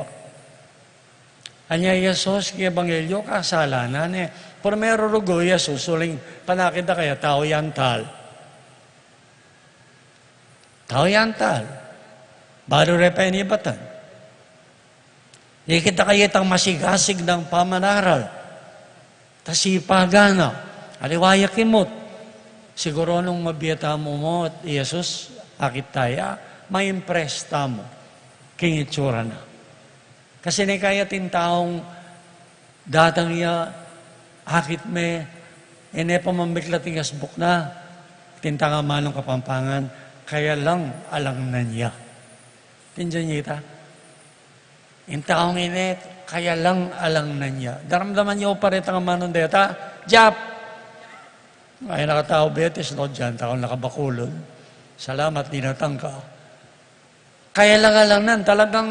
Anya i Jesus king ebanghelyo, kasalanan ne. Primero rugu i Jesus, uling panakit da kaya tau Yantal. Tau Yantal. Balu re penibatan. Ikit da kaya itang masigasig nang pamanaral. Tasipagan na. Aliwa ya kimut. Siguru nung mabie tamu mu i Jesus, akit ta ya, ma-impress tamu king itsura na. Kasi ne kaya atin taung datang ya, akit me, e ne pa mamiklat ing asbuk na, atin tang amanung Kapampangan, kaya lang alangnan ya. Tindian ye ita? Ing taung ini, kaya lang alangnan ya. Daramdaman yu pa retang amanung deta, Jap! Ay, nakatau Betis, no, dian, taung nakabakulun. Salamat, dinatang ka. Kaya lang alangnan, talagang,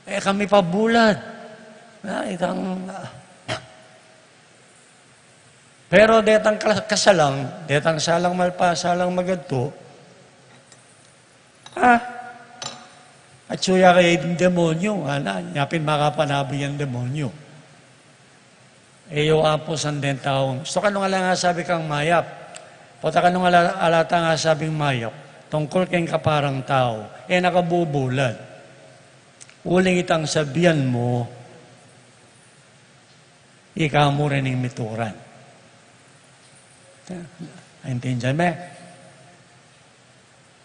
e kami pabulad. Ah, itang, ah. Pero detang ka-, kasalang, detang salang malpa, salang magadtu, ah, Atyu ya kaya ing demonyu, ana, nya pin makapanabi yang demonyu. E yu apusan deng taung. So, kanu nga la ngasabing mayap? Pota kanu nga la, ala ta ngasabing mayap? Tungkul keng kaparang tau. E na ka bubulad. Uling itang sabian mu, ika mu rin ing mituran. Aintindian me?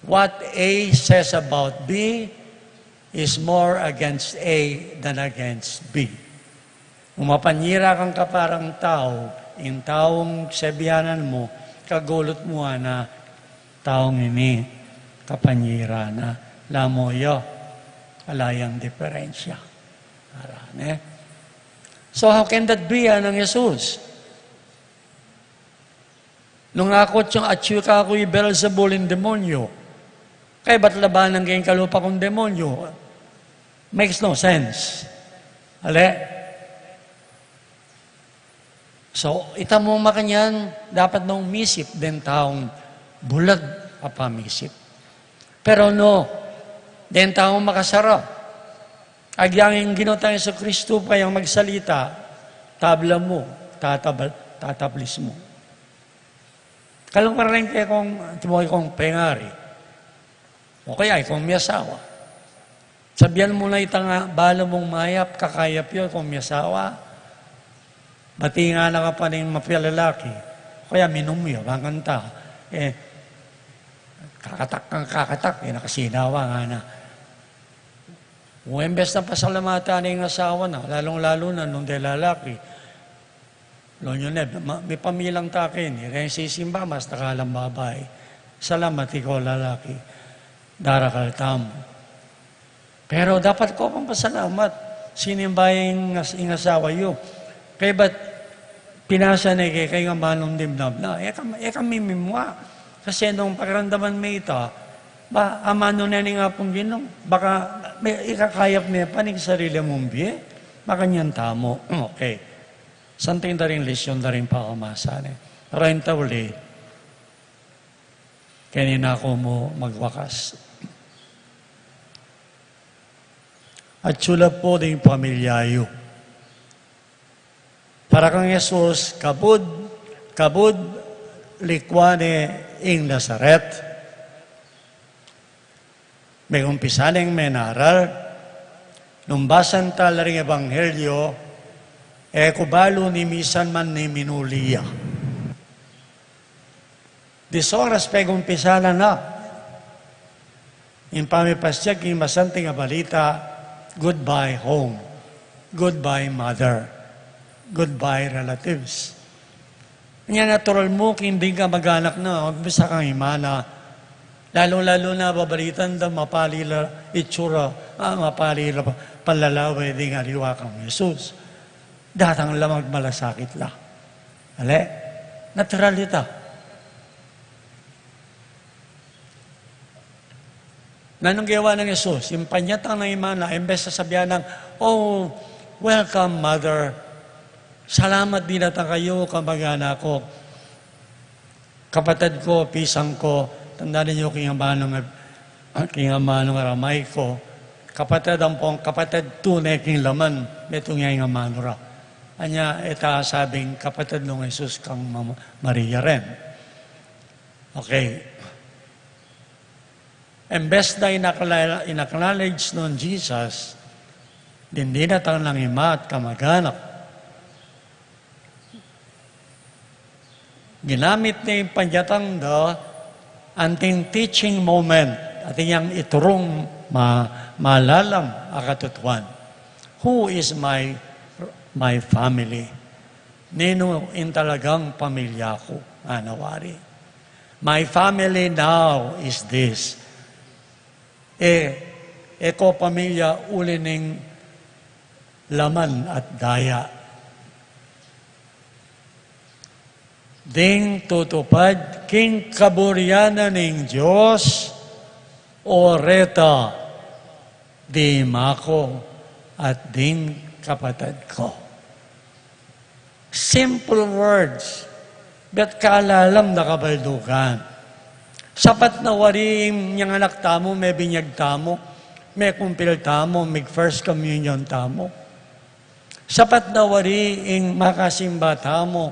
What A says about B is more against A than against B. Nung mapanyira kang kaparang tau, ing taung sebianan mu, kagulut mu, ana, taung ini, kapanyira na, lamu yu, ala yang diperensya. Ara, ne? So how can that be, anang Jesus? Nung aku, atyu kaku i Beelzebul ing demonyu, kaybat labanan ke ing kalupa kung demonyu. Makes no sense. Ale? So, ita mu makanyan, dapat nung misip deng taung bulad a pamisip. Pero no, deng taung makasara. Agyang ing Ginu tang Jesucristo pa yang magsalita, tabla mu, tatabal, tatablis mu. Kalung kareng kekong, timo kekong pengari. O kaya ikong miyasawa. Sabian mu na itang, ah, balu mung mayap, kakayap yu, ikong miyasawa. Bati nga na ka pa ning mafia lalaki. O kaya minum yu, bang kanta. E, kakatak kang kakatak, e, nakasinawa nga na. O, imbes na pasalamatan ing asawa na, lalung-lalu na nung de lalaki. Lo nyo ne, ma-, mipamilang ta keni, reng sisimba, mas takalang babai. Salamat ikaw lalaki. Darakal tamu. Pero dapat ko pang pasalamat. Sinimba ing as-, ing asawa yu. Kaybat pinasa ne keka ing amanung dimdam na. E ka, e ka mimimua. Kasi nung pakiramdaman me ita, ba, amanu ne ning Apung Ginu, baka me, ikakayap me pa ning sarili mung bie. Makanyan tamu. Okay. Santing da ring lesyon da ring pakamasa ne. Pero ing tauli, keni na ku mu magwakas. Atyu la pu ding pamilya yu. Para kang Jesus, kabud, kabud, likwan ne ing Nazaret. Megumpisa neng menaral, nung basan ta la ring ebanghelyo, e ku balu ni misan man ning minuli ya. Dis oras, pegumpisa na na ing pamipasiag king masanting a balita, goodbye home, goodbye mother, goodbye relatives. Nya natural mu, king ding kamag-anak na, umpisa kang imana, lalu-lalu na babalitan da mapali la itsura, ah, mapali la pa-, panlalawe ding aliwa kang Jesus. Datang la magmalasakit la. Ale? Natural ita. Nanung gewa nang Jesus? Ing panyatang nang imana, imbes na sabian nang, "Oh, welcome, mother. Salamat dinatang kayu, kamag-anak ku. Kapatad ku, pisang ku, tandanan yu king amanung, king amanung aramay ku. Kapatad ampong, kapatad tune king laman, metung ya ing amanu ra." Anya, e ta sabing kapatad nung Jesus kang Ma-, Maria rin. Okay. Imbes na inakla-, inacknowledge nung Jesus ding dinatang nang ima at kamag-anak, ginamit ne ing panyatang da anting teaching moment, atin yang iturung ma-, malalam a katutuan. Who is my, my family? Ninu ing talagang pamilya ku? Ngana wari. My family now is this. E, e ko pamilya uli ning laman at daya. Ding tutupad king kaburian na ning Dios, o reta, ding ima ku at ding kapatad ku. Simple words, but kalalam na kabaldugan. Sapat na wari ing anak tamu, mebinyag tamu, Mekumpil tamu, mig First Communion tamu. Sapat na wari ing makasimba tamu,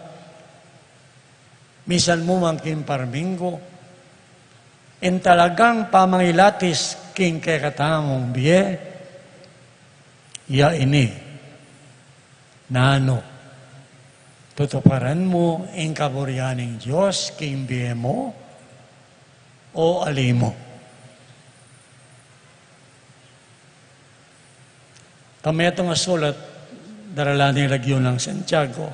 misan mu man king parminggu, ing talagang pamangilatis king kekatamung bie, ya ini, nanu, tutuparan mu ing kaburian ning Dios king bie mu, o ali mu? Tame tung sulat, daralan ning lagyu nang Santiago.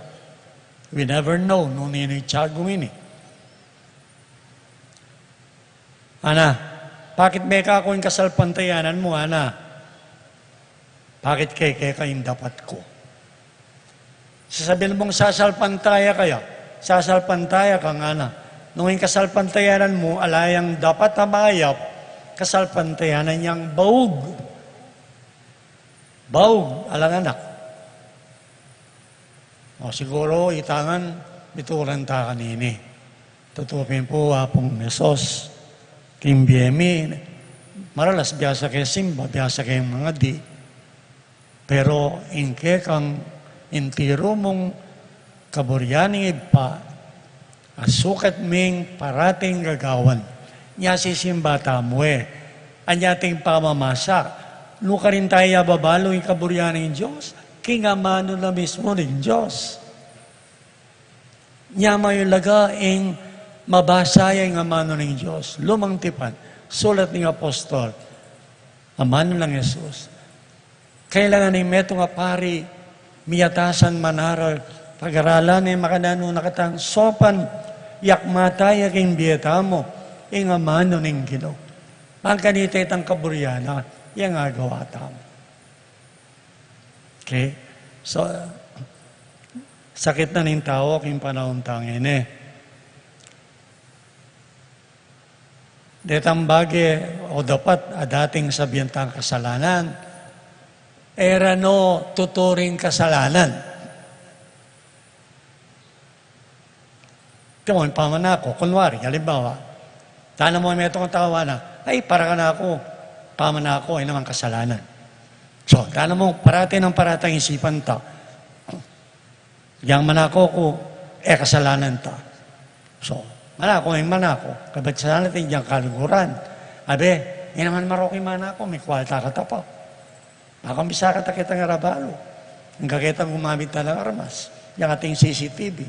We never know nung ninu ing Tiago ini. Ana, bakit me kaku ing kasalpantayanan mu, ana? Bakit kekeka ing dapat ku? Sasabian mung sasalpantaya ka ya, sasalpantaya ka, ngana. Nung ing kasalpantayanan mu ala yang dapat a mayap, kasalpantayanan yang baug. Baug, alang anak. O siguru, itangan, mituran ta kanini. Tutu pin pu, Apung Jesus, king bie mi, maralas biasa ke simba, biasa ke mangadi. Pero ing kekang intiru mung kaburian ning Ibpa, a sukat ming parating gagawan, nya sisimba tamu e. Anya ating pamamasa, nukarin taya babalu ing kaburian ning Dios, king amanu na mismu ning Dios. Nya mayulaga ing mabasa ya ing amanu ning Dios. Lumang Tipan, sulat ning apostol, amanu nang Jesus. Kailangan ing metung a pari, miyatasan manaral, pagaralan ne makananu na katang saupan, yakmat taya king bie tamu ing amanu ning Ginu. Bang kanita itang kaburian na, yang agawa tamu. Okay? So, sakit na ning tau king panaun tang ini. Detang bage o dapat a dating sabian tang kasalanan, e ra no tuturing kasalanan. Timu, pamanako, kunwari, halimbawa, tana mu metung a tau, ana, ay, para kanaku, pamanako, e naman kasalanan. So, tana mu, parati nang parati ing isipan ta. Yang manako ku, e kasalanan ta. So, manako, ing manako, kabat sana ti yang kaluguran. Abe, e naman marok ing manako, mikwalta ka ta pa. Baka bisa ka ta ketang arabalu. Ing kaketang gumamit na lang armas. Yang ating C C T V.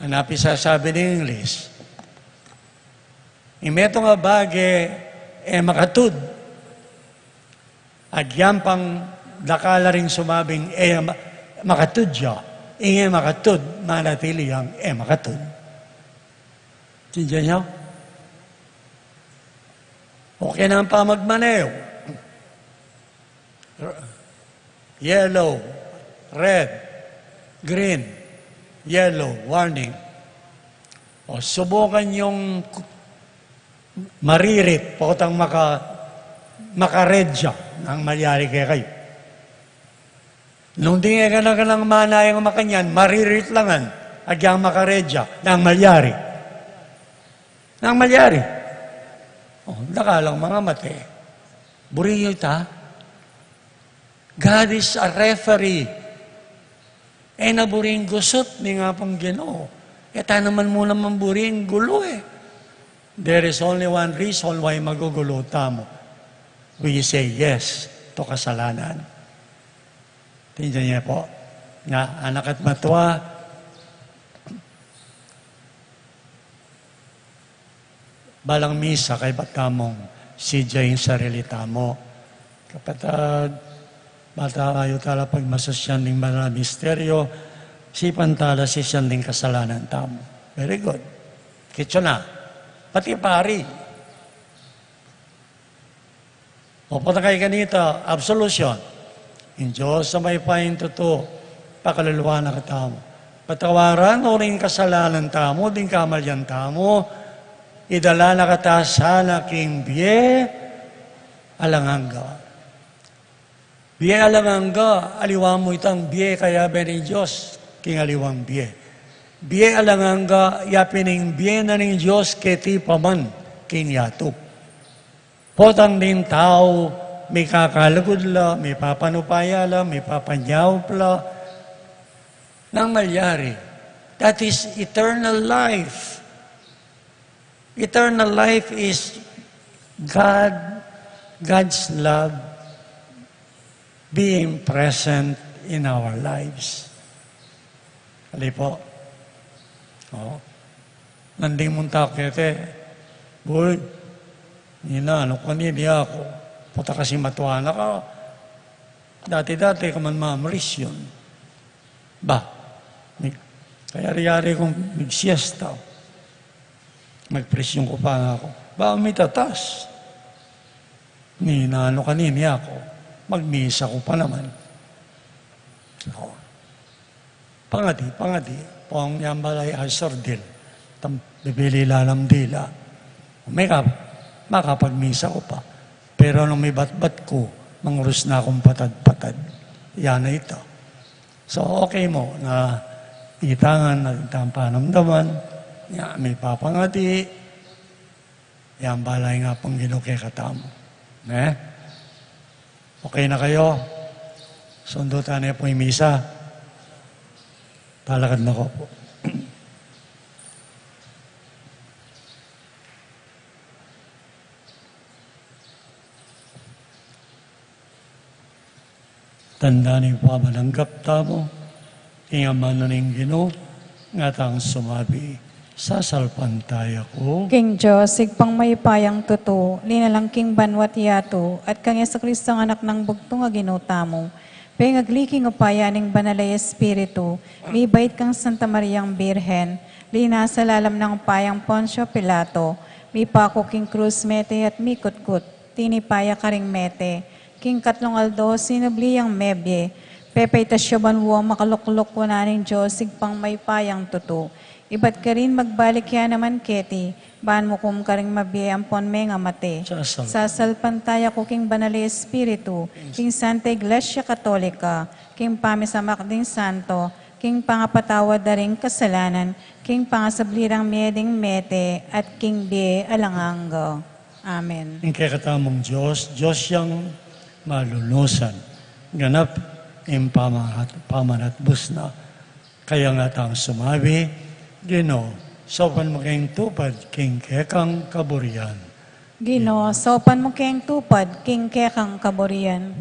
Anapi sasabi ning English, ing metung a bage e makatud. Agyang pang dakal la ring sumabing e ma-, makatud ya. Ing e makatud, manatili yang e makatud. Tindian yu? Okay na ing pamagmaneho. Yellow, red, green, yellow, warning. O, subukan yung maririt, potang maka-, maka-red ya, nang malyari kekayu. Nung ding e ka na kanang manayang makanyan, maririt la ngan, agyang maka-red ya, nang malyari. Nang malyari. O, dakal lang mangamate. Buri yu ita. God is a referee. E na buring gusut ning Apung Ginu. E ta naman mu naman buring gulu e. There is only one reason why magugulu tamu. We say yes to kasalanan. Tindian yu pu. Nga, anak at matua, balang misa kaybat tamung sidya ing sarili tamu. Kapatad, bang ta la pagmasisyan ding banal a misteryo, sipan ta la sisyan ding kasalanan tamu. Very good. Kitsu na. Pati pari. O, pota kay kanita, absolution. Ing Dios a mayupaya king tutu, pakaluluan na katamu. Patawaran no ring kasalanan tamu, ding kamalian tamu, idala na kata sana king bie alang angga. Bie alang angga, aliwa mu itang bie kayabe ning Dios king aliwang bie. Bie alang angga, ya pin ing bie na ning Dios keti pa man king yatu. Potang ding tau, mikakalugud la, mipapanupaya la, mipapanyaup la, nang malyari. That is eternal life. Eternal life is God, God's love being present in our lives. Ali po. O. Nanding munta kete, "Uy, nina, anu ka ni, di aku. Pota kasi matua na ka. Dati-dati ka man mamarisyon." Ba, mi-, kayari-yari kung magsiesta. Magprisyon ku pa nga aku. Ba, mitatas. Nina, anu ka ni, di aku. Magmisa ku pa naman. O. Pangadi, pangadi. Pong yang balay ay sordil. Tam, bibili lalam dila. Meka, makapagmisa ku pa. Pero nung mibatbat ku, mangurus na kung patad-patad. Yan na ita. So, okay mu na itangan na itang panamdaman, ya, mipapangadi, yang balay nga pung Ginu kekatamu. Ne? Okay na kayu? Sundu tane pu ing misa. Talakad na ku pu. Tanda ning pamananggap tamu king amanu ning Ginu, ngatang sumabi, "Sasalpantaya ku king Dios, Ibpang mayupayang tutu, linalang king banua't yatu, at kang Jesucristo, Anak nang bugtung a Ginu tamu, pengagli king upaya ning Banal a Espiritu, mibait kang Santa Mariang Birhen, linasa lalam nang upayang Poncio Pilato, mipaku king krus, mete at mikutkut, tinipa ya karing mete, king katlung aldo sinubli yang mebie, pepaitas ya banua, makalukluk wanan ning Dios Ibpang mayupayang tutu. Ibat karin magbalik ya naman keti, ban mukum karing mabie ampon mengamate. Sasal- Sasalpantaya ku king Banal a Espiritu, king Santa Iglesia Katolika, king pamisamak ding santo, king pangapatawad da ring kasalanan, king pangasubli rang mie ding mete, at king bie alang angga. Amen. Ing kekatamung Dios, Dios yang malunusan, ganap ing pamahat-, pamanatbus na. Kaya ngatang sumabi, Ginu, saupan mu keng tupad king kekang kaburian. Ginu, saupan mu keng tupad king kekang kaburian.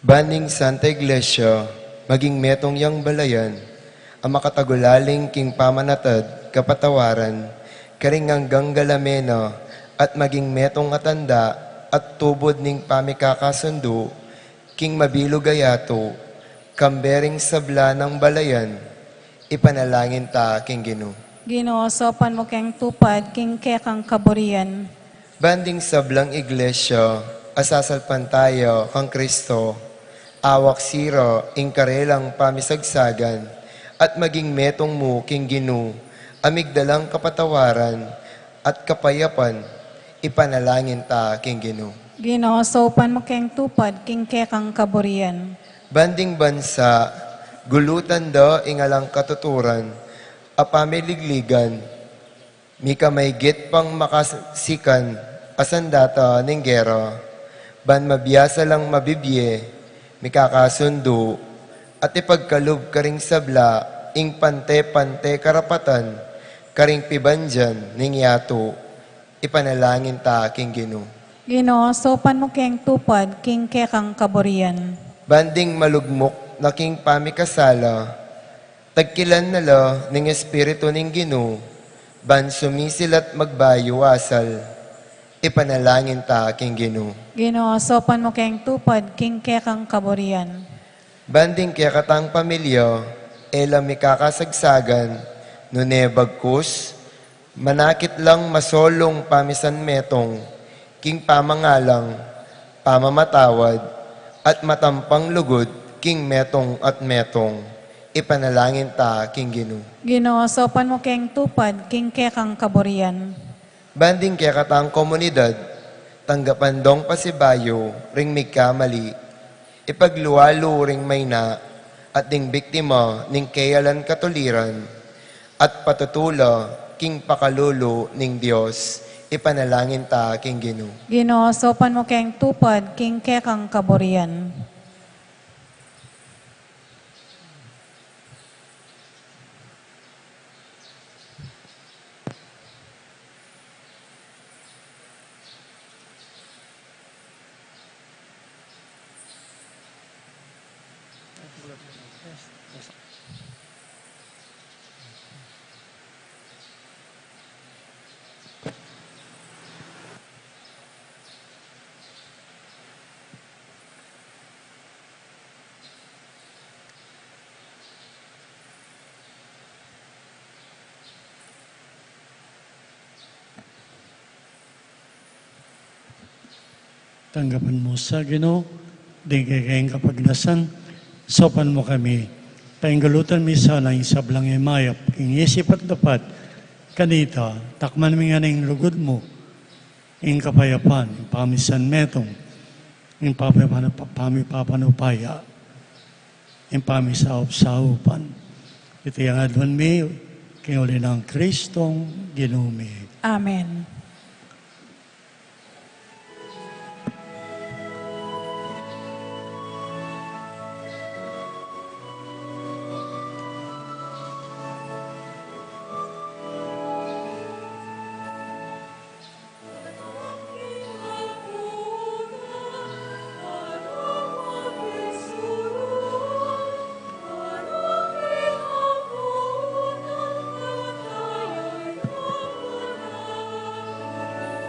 Ban ing Santa Iglesia maging metung yang balayan, a makatagulaling king pamanatad, kapatawaran, karing anggang galame na, at maging metung a tanda at tubud ning pamikakasundu king mabilug a yatu, kambe ring sabla nang balayan, ipanalangin ta king Ginu. Ginu, saupan mu keng tupad king kekang kaburian. Ban ding sablang iglesia a sasalpantaya kang Kristo, awak sira ing karelang pamisagsagan, at maging metung mu king Ginu, a migdalang kapatawaran at kapayapan, ipanalangin ta king Ginu. Ginu, saupan mu keng tupad king kekang kaburian. Ban ding bansa, gulutan da ing alang katuturan a pamiligligan, mika maigit pang makasikan a sandata ning gera, ban mabiasa lang mabibie, mikakasundu, at ipagkalub karing sabla ing pante-pante karapatan karing pibandian ning yatu, ipanalangin ta king Ginu. Ginu, saupan mu keng tupad king kekang kaburian. Ban ding malugmuk na king pamikasala, tagkilan na la ning Espiritu ning Ginu, ban sumisil at magbayu asal, ipanalangin ta king Ginu. Ginu, saupan mu keng tupad king kekang kaburian. Ban ding kekatang pamilya, e la mikakasagsagan, nune bagkus, manakit lang masolung pamisanmetung, king pamangalang, pamamatawad, at matampang lugud, king metung at metung, ipanalangin ta king Ginu. Ginu, saupan mu keng tupad king kekang kaburian. Ban ding kekatang komunidad, tanggapan dong pasibayu ring migkamali, ipaglualu ring maina at ding biktima ning keyalan katuliran, at patutu la king pakalulu ning Dios, ipanalangin ta king Ginu. Ginu, saupan mu keng tupad king kekang kaburian. Tanggapan mu sa, Ginu, ding kekeng kapagnasan, saupan mu kami. Penggalutan mi sana ing sablang e mayap king isip at dapat, kanita, takman mi ngan ing lugud mu, ing kapayapan, ing pamisan metung, ing pamipana-, pamipapanupaya, ing pamisaup-saupan. Iti ing aduan mi, king uli nang Kristong Ginu mi. Amen.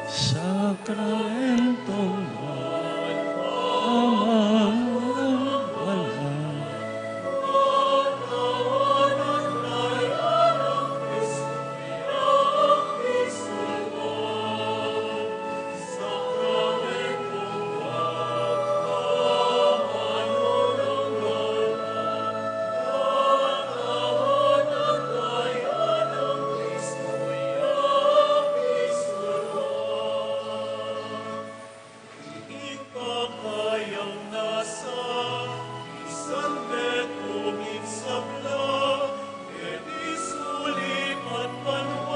Sakramentong Banal.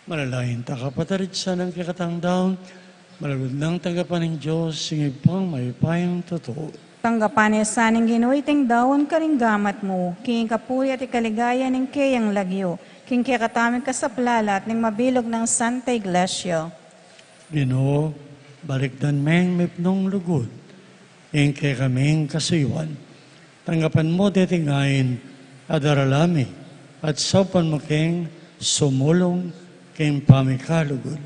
Manalangin ta, kapatad, iti sana ing kekatang daun, malugud nang tanggapan ning Dios ing Ibpang mayupayang tutu. Tanggapan na sa ning Ginu iting daun karing gamat mu, king ikapuri at ikaligaya ning keyang lagyu, king kekatamung kasaplalan at ning mabilug nang Santa Iglesia. Ginu, balikdan meng mipnung lugud ing kekaming kasuyuan. Tanggapan mu deti ngeni a darala mi, at saupan mu keng sumulung king pamikalugud.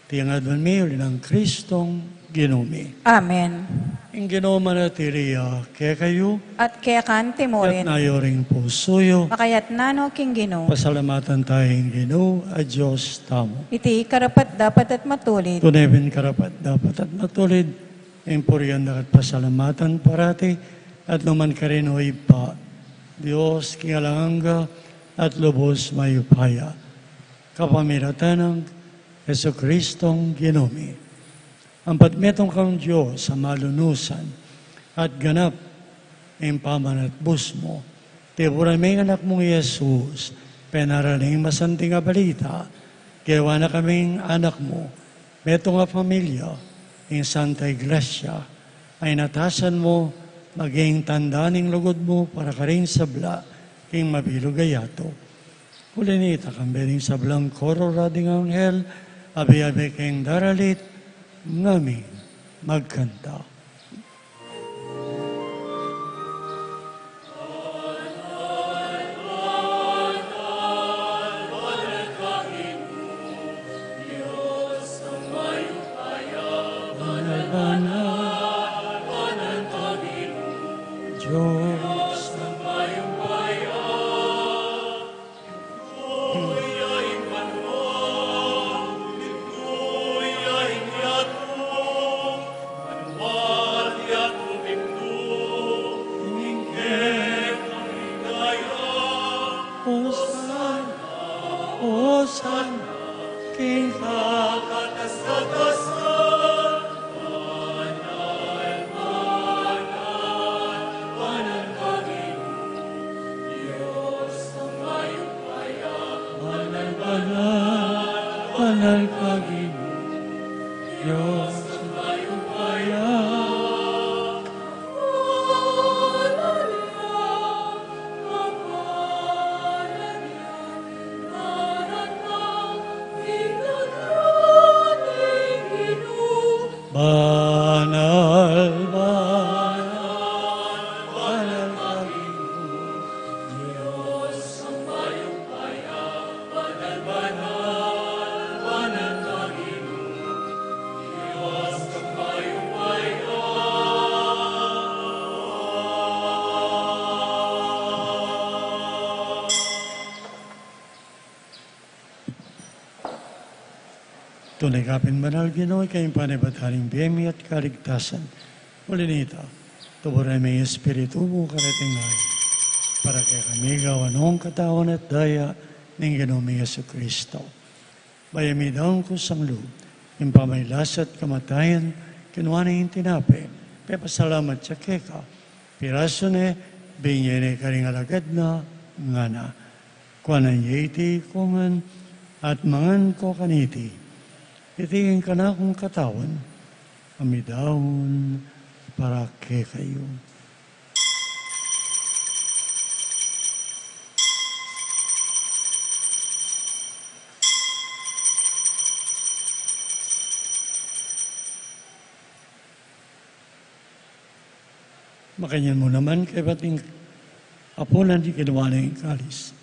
Iti ngan mi uli nang Kristong Ginu mi. Amen. Ing Ginu manatili ya kekayu. At keka mu rin. Itas yu ring pusu yu. Makaitas no king Ginu. Pasalamatan taya ing Ginu a Dios tamu. Iti karapat-dapat at matulid. Tune pin karapat-dapat at matulid ing purian daka at pasalamatan parati at nukarin man, o Ibpa, Dios king alang angga at lubus mayupaya, kapamilatan nang Jesukristong Ginu mi. Ampat metung kang Dios a malunusan at ganap ing pamanatbus mu. Tiburan me ing Anak mung i Jesus, penaralan ing masanting a balita, gewa na kaming anak mu, metung a pamilya, ing Santa Iglesia, a inatasan mu, maging tanda ning lugud mu para karing sabla king mabilug a yatu. Uli nita, kambe ning sablang koro, ding anghel, abe-abe keng daralit, ngaming magkanta. Banal, banal, banal ka, Ginu, Dios a mayupaya. Hosanna, Hosanna, king kakatas-katasan. Banal, banal, banal ka, Ginu, Dios a mayupaya. Banal, banal, banal ka, Ginu, Dios a mayupaya. Banal, banal, banal ka, Ginu, Dios a mayupaya. Banal, banal, banal ka, Ginu, Dios a mayupaya. Tune ka pin banal, Ginu, ika ing panibatan ning bie mi at kaligtasan. Uli nita, tuburan me ing Espiritu mu kareti ngeni, para kekami gawan nong katawan at daya ning Ginu ming Jesucristo. Bayu mi daun kusang lub ing pamagkasakit at kamatayan, kinua ne ing tinape, pepasalamat ya keka, pirasu ne, binye ne karing alagad na, ngana: Kuanan ye iti ikongan at mangan ko kaniti. Iti ing kanakung katawan a midaun para kekayu. Makanyan mu naman kaybat ning apunan, kinua ne ing kalis,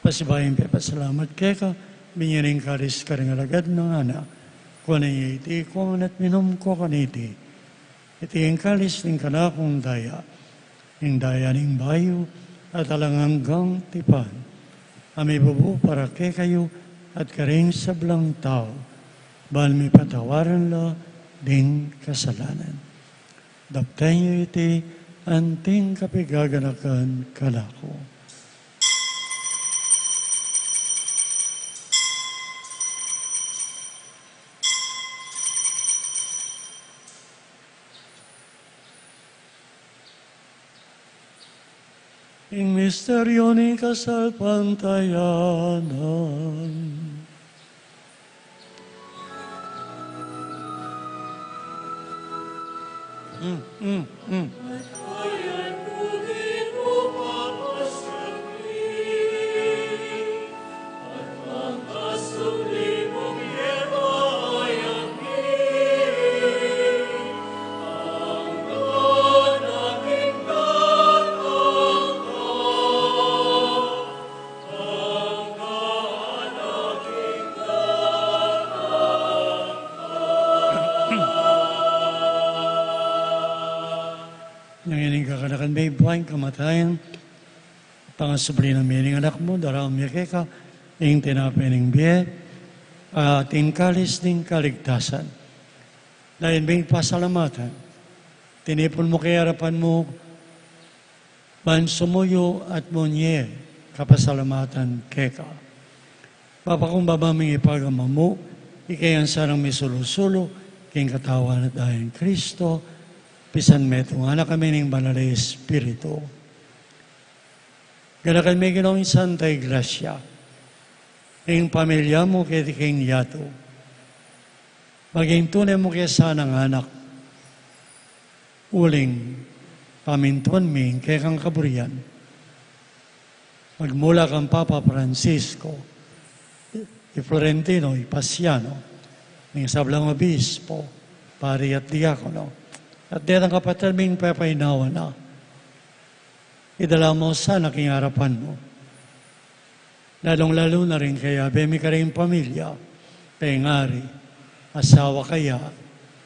pasibayu yang pepasalamat keka, binye ne ing kalis karing alagad na, ngana: Kuanan ye iti ikongan at minum ko kaniti. Iti ing kalis ning kanakung daya, ing daya ning bayu at alang anggang tipan, a mibubu para kekayu at karing sablang tau, ban mipatawaran la ding kasalanan. Daptan yu iti anting kapigaganakan kanaku. Ing misteryu ning kasalpantayanan. Mm, mm, mm. Nung ining kakanakan me ing kamatayan, pangasubli na mi ning Anak mu, daraun mi keka ing tinape ning bie, at ing kalis ning kaligtasan. Daun ming pasalamatan, tinipun mu ke king arapan mu, ban sumuyu at munye kapasalamatan keka. Papakumbaba ming ipagamit mu ing kayang sarang misulu-sulu king Katawan at Daya nang Kristo, pisan metung na kami ning Banal a Espiritu. Ganakan me, Ginung Santa Iglesia, ing pamilya mu keti king yatu. Maging tune mu ke sanang anak, uling pamintuan mi ing kekang kaburian. Magmula kang Papa Francisco, i Florentino, i Pasiano, ning sablang obispo, pari at diakono, at detang kapatad ming pepainawa na, idala mu sana king arapan mu. Lalung-lalu na ring kayabe mi karing pamilya, pengari, asawa kaya,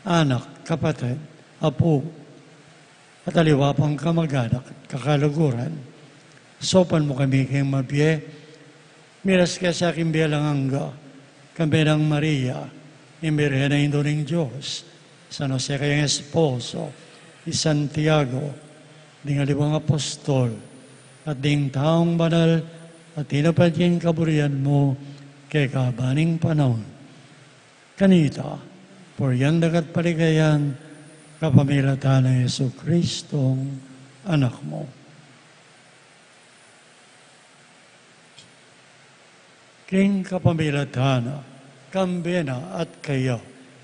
anak, kapatad, apu, at aliwa pang kamag-anak at kakaluguran. Saupan mu kami king mabie, miras ke sa king bie alang angga, kambe nang Maria, ing Birhen a Indu ning Dios, San Jose kayang esposo, i Santiago, ding aliwang apostol, at ding taung banal a tinupad king kaburian mu kekaba ning panaun. Kanita, purian da ka at paligayan, kapamilatan nang Jesucristong Anak mu. King kapamilatan na, kambe na at kaya,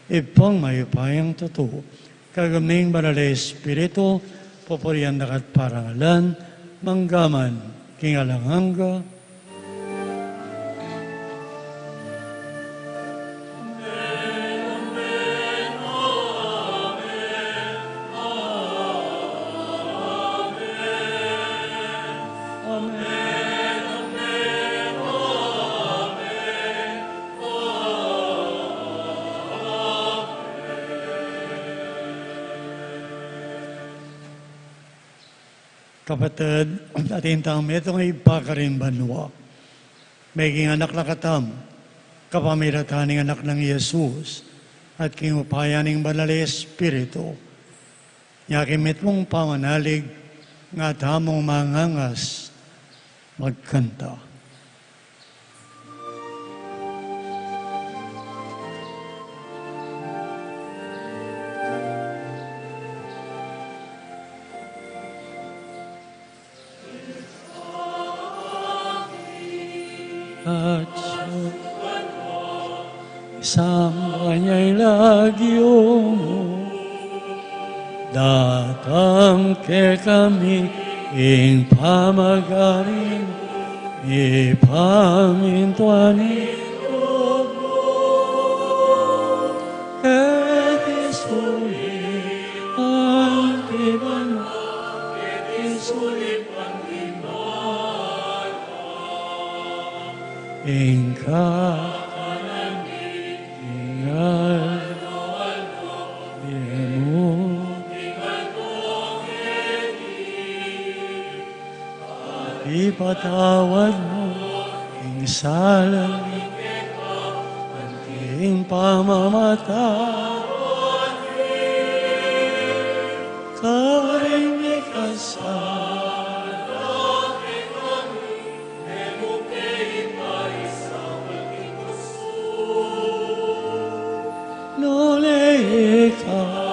Ibpang mayupayang tutu, kagaming Banal a Espiritu, pupurian da ka at parangalan, mangga man king alang angga. Kapatad, atin tang metung a ibpa karin banua. Meging anak na katamu, kapamilatan ning Anak nang Jesus, at king upaya ning Banal a Espiritu. Nya king mitmung pamanalig, nga tamung mangangas, magkanta. At samban ya ing lagyu mu, datang kekami ing pamagari mu, ipamintuan ing lub mu keti sulip anti banua, keti sulip anti banua. Ing kakanan mi king aldo-aldo ibie mu. Ipatawad mu ing sala mi keka, anti ing pamamatawad mi karing mikasala kekami, e mu ke ipaisaul king kusug, nune ika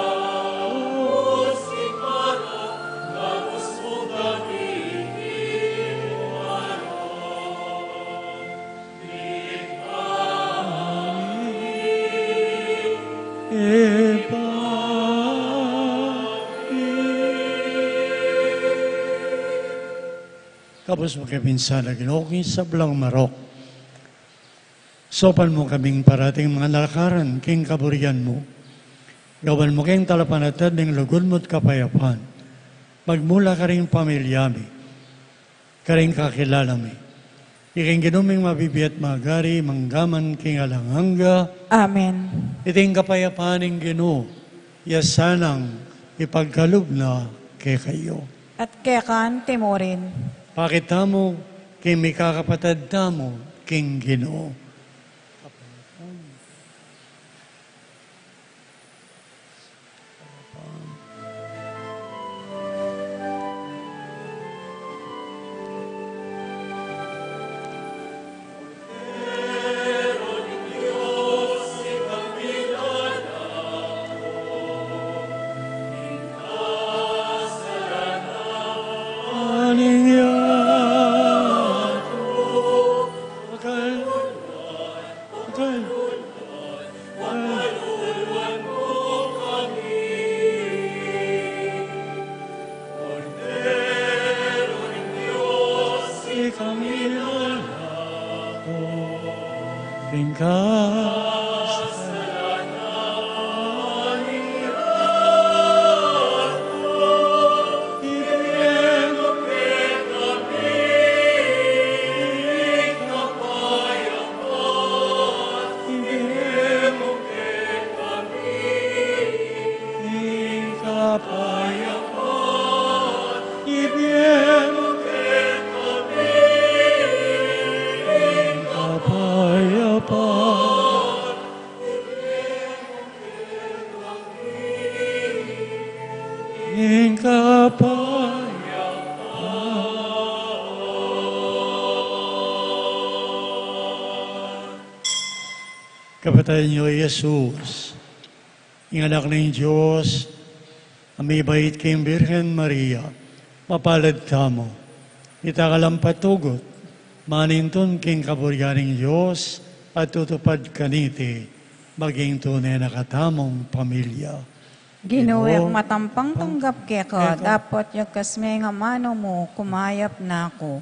Kabus mu kami minsan, Ginu, king sablang marok. Saupan mu kaming parating mangalakaran king kaburian mu. Gawan mu kaming talapanatad ning lugud mu at kapayapan. Magmula karing pamilya mi, karing kakilala mi, king Ginu ming mabibie at magari, mangga man king alang angga. Amen. Iting kapayapan ning Ginu, iya sanang ipagkalub na kekayu. At keka naman murin. Pakit tamu king mikakapatad tamu king Ginu. Kapatad yu i Jesus, ing Anak ning Dios, a mibait king Birhen Maria, mapalad tamu. Ita kalang patugut, manintun king kaburian ning Dios, at tutupad kaniti, maging tune na katamung pamilya. Ginu, e ku matampang tanggap keka, dapot yagkas me ing amanu mu, kumayap na ku.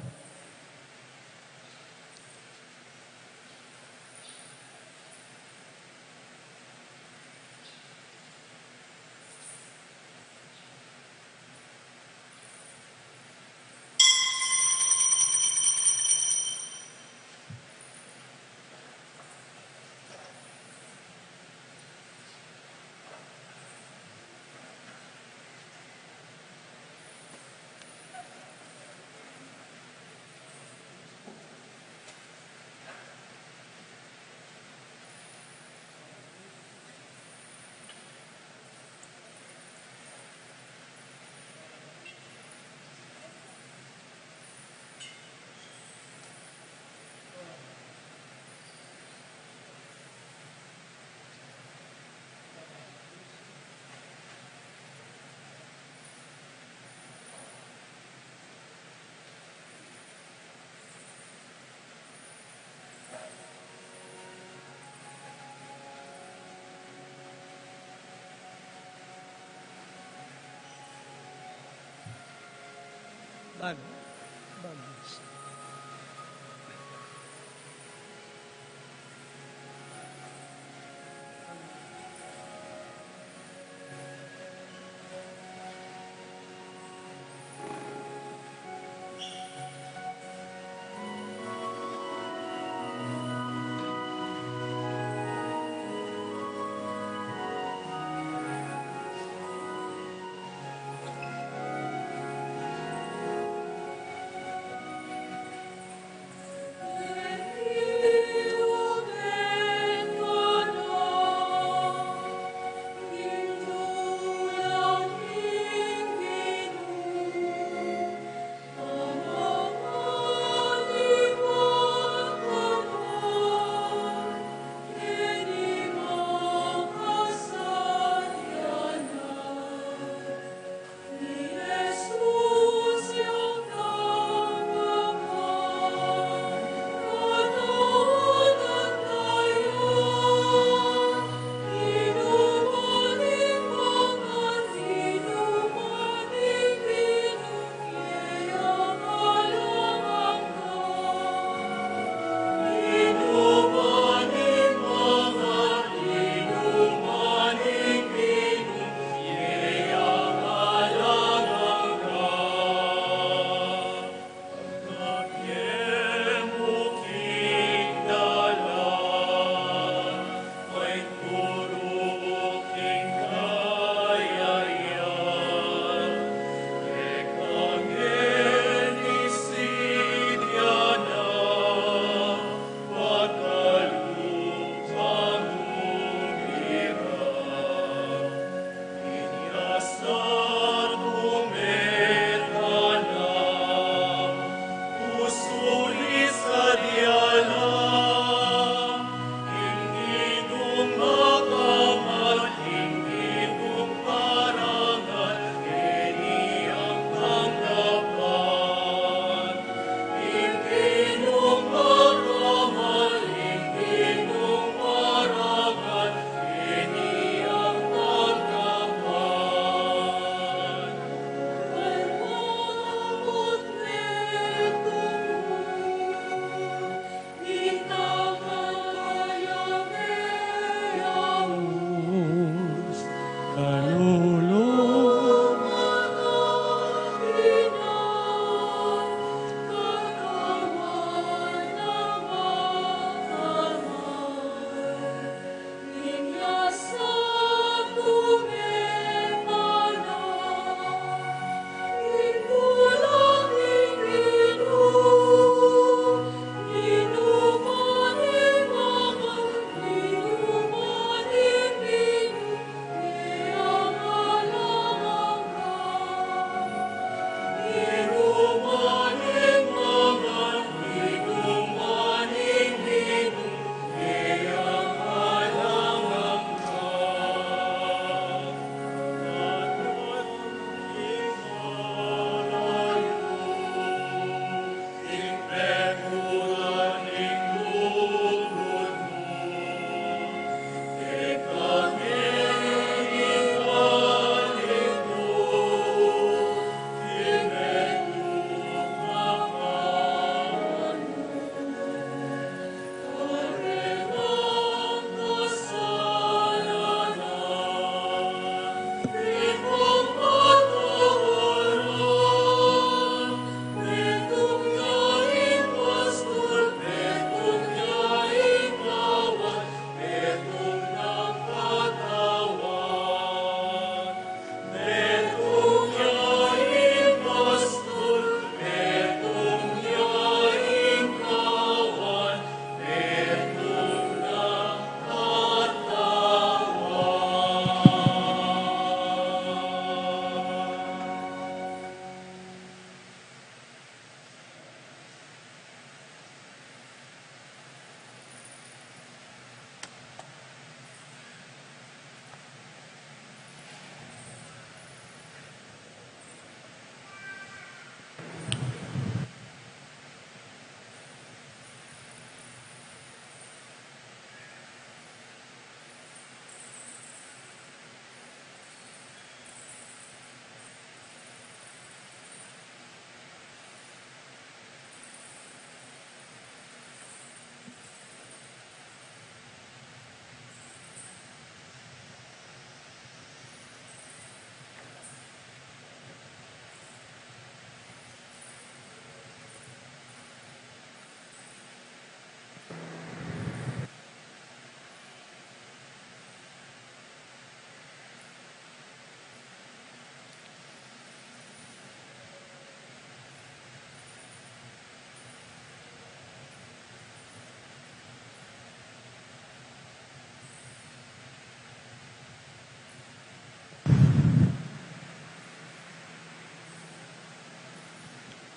Bag. Bag.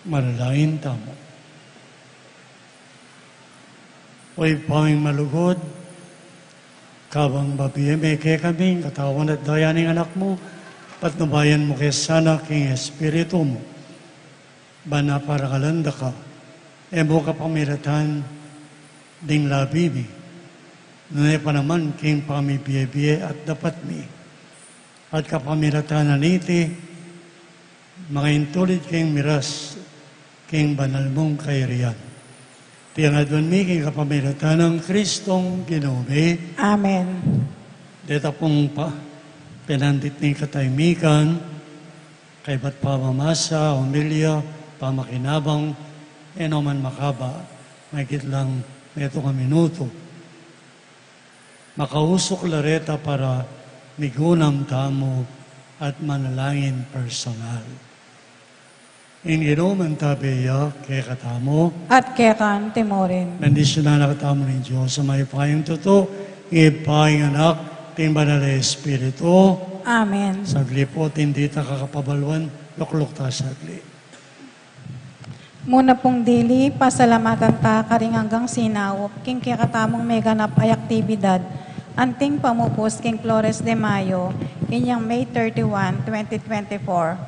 Manalangin tamu. O Ibpa ming malugud, kabang babie me kekami ing katawan at daya ning Anak mu, patnubayan mu ke sana king Espiritu mu, ban aparangalan da ka, e mu kapamilatan ding labi mi, nune pa naman king pamibie-bie at dapat mi, at kapamilatan na niti, makaintulid king miras king banal mung kayarian. Iti ngan aduan mi king kapamilatan nang Kristong Ginu mi. Amen. Deta pung pa, pinandit ning katahimikan, kaybat pamamasa, homilya, pamakinabang, e no man makaba, mahigit lang metung a minutu. Makausuk la reta para migunam tamu at manalangin personal. Ing Ginu mantabe ya kekatamu. At keka naman murin. Bendisyunan na katamu ning Dios a mayupayang tutu, ing Ibpa, ing Anak, at ing Banal a Espiritu. Amen. Saglit pu, atin dita kakapabaluan, lukluk ta saglit. Muna pung dili, pasalamatan ta karing anggang sinaup king kekatamung meganap a aktibidad anting pamupus king Flores de Mayo, inyang May thirty-one, twenty twenty-four.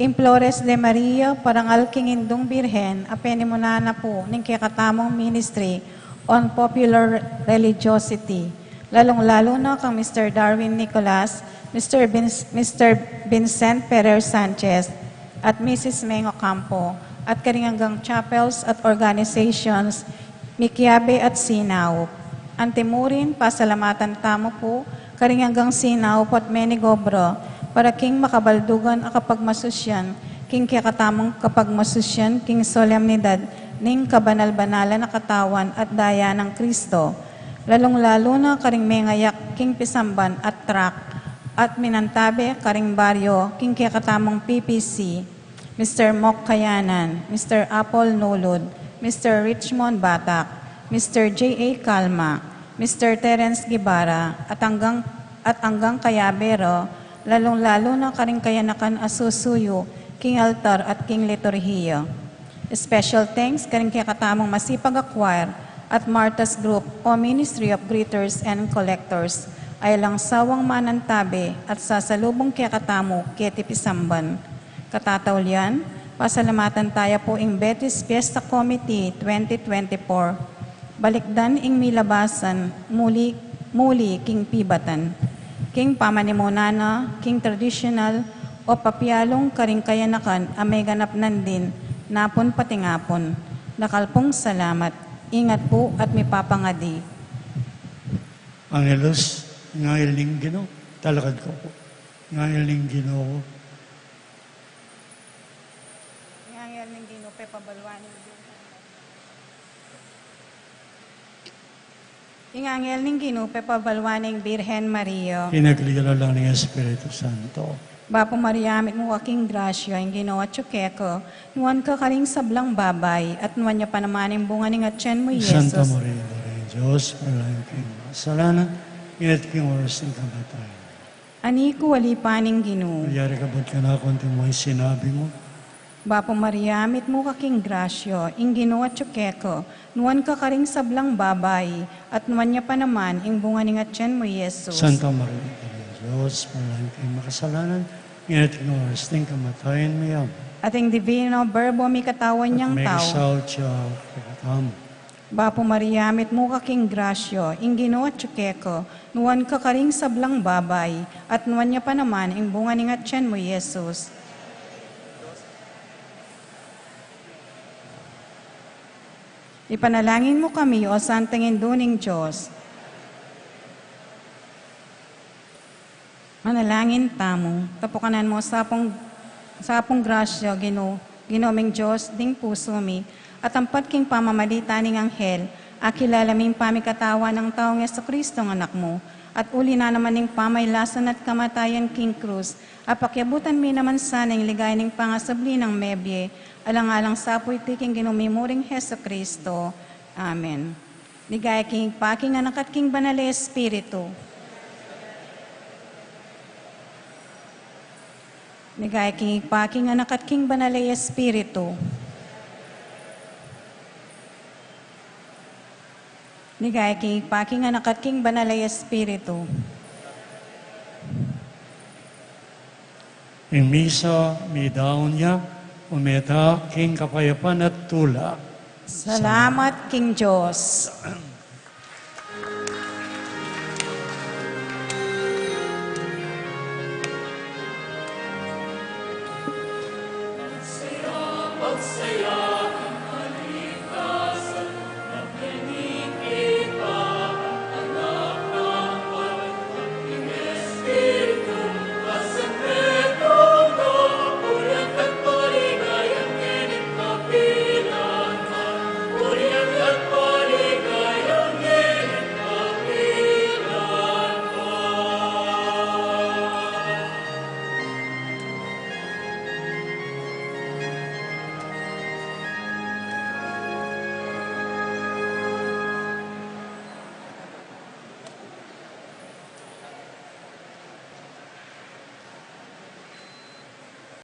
Ing Flores de Mayo, parangal king Indung Birhen, a penimunan na pu ning kekatamung Ministry on Popular Religiosity, lalung-lalu na kang Mister Darwin Nicolas, Mister Vince-, Mister Vincent Ferrer Sanchez, at Missus Meng Ocampo, at karing anggang chapels at organizations, mikiabe at sinaup. Antimurin, pasalamatan tamu pu karing anggang sinaup at menigobra para king makabaldugan a kapagmasusyan, king kekatamung kapagmasusyan king solemnidad ning kabanal-banalan a katawan at daya nang Kristo, lalung-lalu na karing mengayak king pisamban at tract at minantabe karing baryo king kekatamung P P C, Mister Mok Kayanan, Mister Apple Nulud, Mister Richmond Batak, Mister J A Calma, Mister Terence Guevara, at anggang, at anggang kayabe ra, lalung-lalu na karing kayanakan a susuyu king altar at king liturhiya. Special thanks karing kekatamung masipag a choir at Martha's Group o Ministry of Greeters and Collectors, a alang sawang manantabe at sasalubung kekatamu keti pisamban. Katataulian, pasalamatan taya pu ing Betis Fiesta Committee twenty twenty-four. Balikdan ing milabasan, muli, muli king pibatan. King pamanimunan na, king tradisyonal o papialung karing kayanakan a meganap nandin, napun pati ngapun. Dakal pung salamat. Ingat pu at mipapangadi. Angelus, ing angel ning Ginu, talakad ko pu. Ing angel ning Ginu. Ing angel ning Ginu, pepabaluan ning Ginu. Ing angel ning Ginu, pepabaluan ning Birhen Maria. Kinagligalan ning Espiritu Santo. Bapu Maria, mitmu ka king grasya, ing Ginu atyu keka, nuan ka karing sablang babai, at nuan ya pa naman ing bunga ning atyan mu, Santa Jesus. Maria, Indu ning Dios, ipanalangin mu kaming makasalanan, ngeni at king oras ning kamatayan. Ani ku alipan ning Ginu. Malyari ka bat kanaku, anti mo ing sinabi mu. Bapu Maria, mitmu ka king grasya, ing Ginu atyu keka, nuan ka karing sablang babai, at nuan ya pa naman ing bunga ning atyan mu, Jesus. Santa Maria, Indu ning Dios, ipanalangin mu kaming makasalanan, ngeni at king oras ning kamatayan mi. Amen. At ing Divino Verbo mikatawan yang tau. At mekisaup ya kekatamu. Bapu Maria, mitmu ka king grasya, ing Ginu atyu keka, nuan ka karing sablang babai, at nuan ya pa naman ing bunga ning atyan mu, Jesus. Ipanalangin mu kami, O Santang Indu ning Dios. Manalangin tamu. Tapukanan mu sa pung, sa pung grasya, Ginu, Ginu ming Dios, ding pusu mi, at ampat king pamamagitan ning anghel, akilala ming pamikatawan nang taung Jesucristo, ing Anak mu, at uli na naman ning pamaylasan at kamatayan king krus, apakiabutan mi naman sana ing ligaya ning pangasubli nang mebie, alang-alang sa pu iti king Ginu mi muring Jesucristo. Amen. Ligaya king Ibpa, king Anak, at king Banal a Espiritu. Ligaya king Ibpa, king Anak, at king Banal a Espiritu. Ligaya king Ibpa, king Anak, at king Banal a Espiritu. Ing misa midaun ya, ume ta king kapayapan at tula. Salamat king Dios.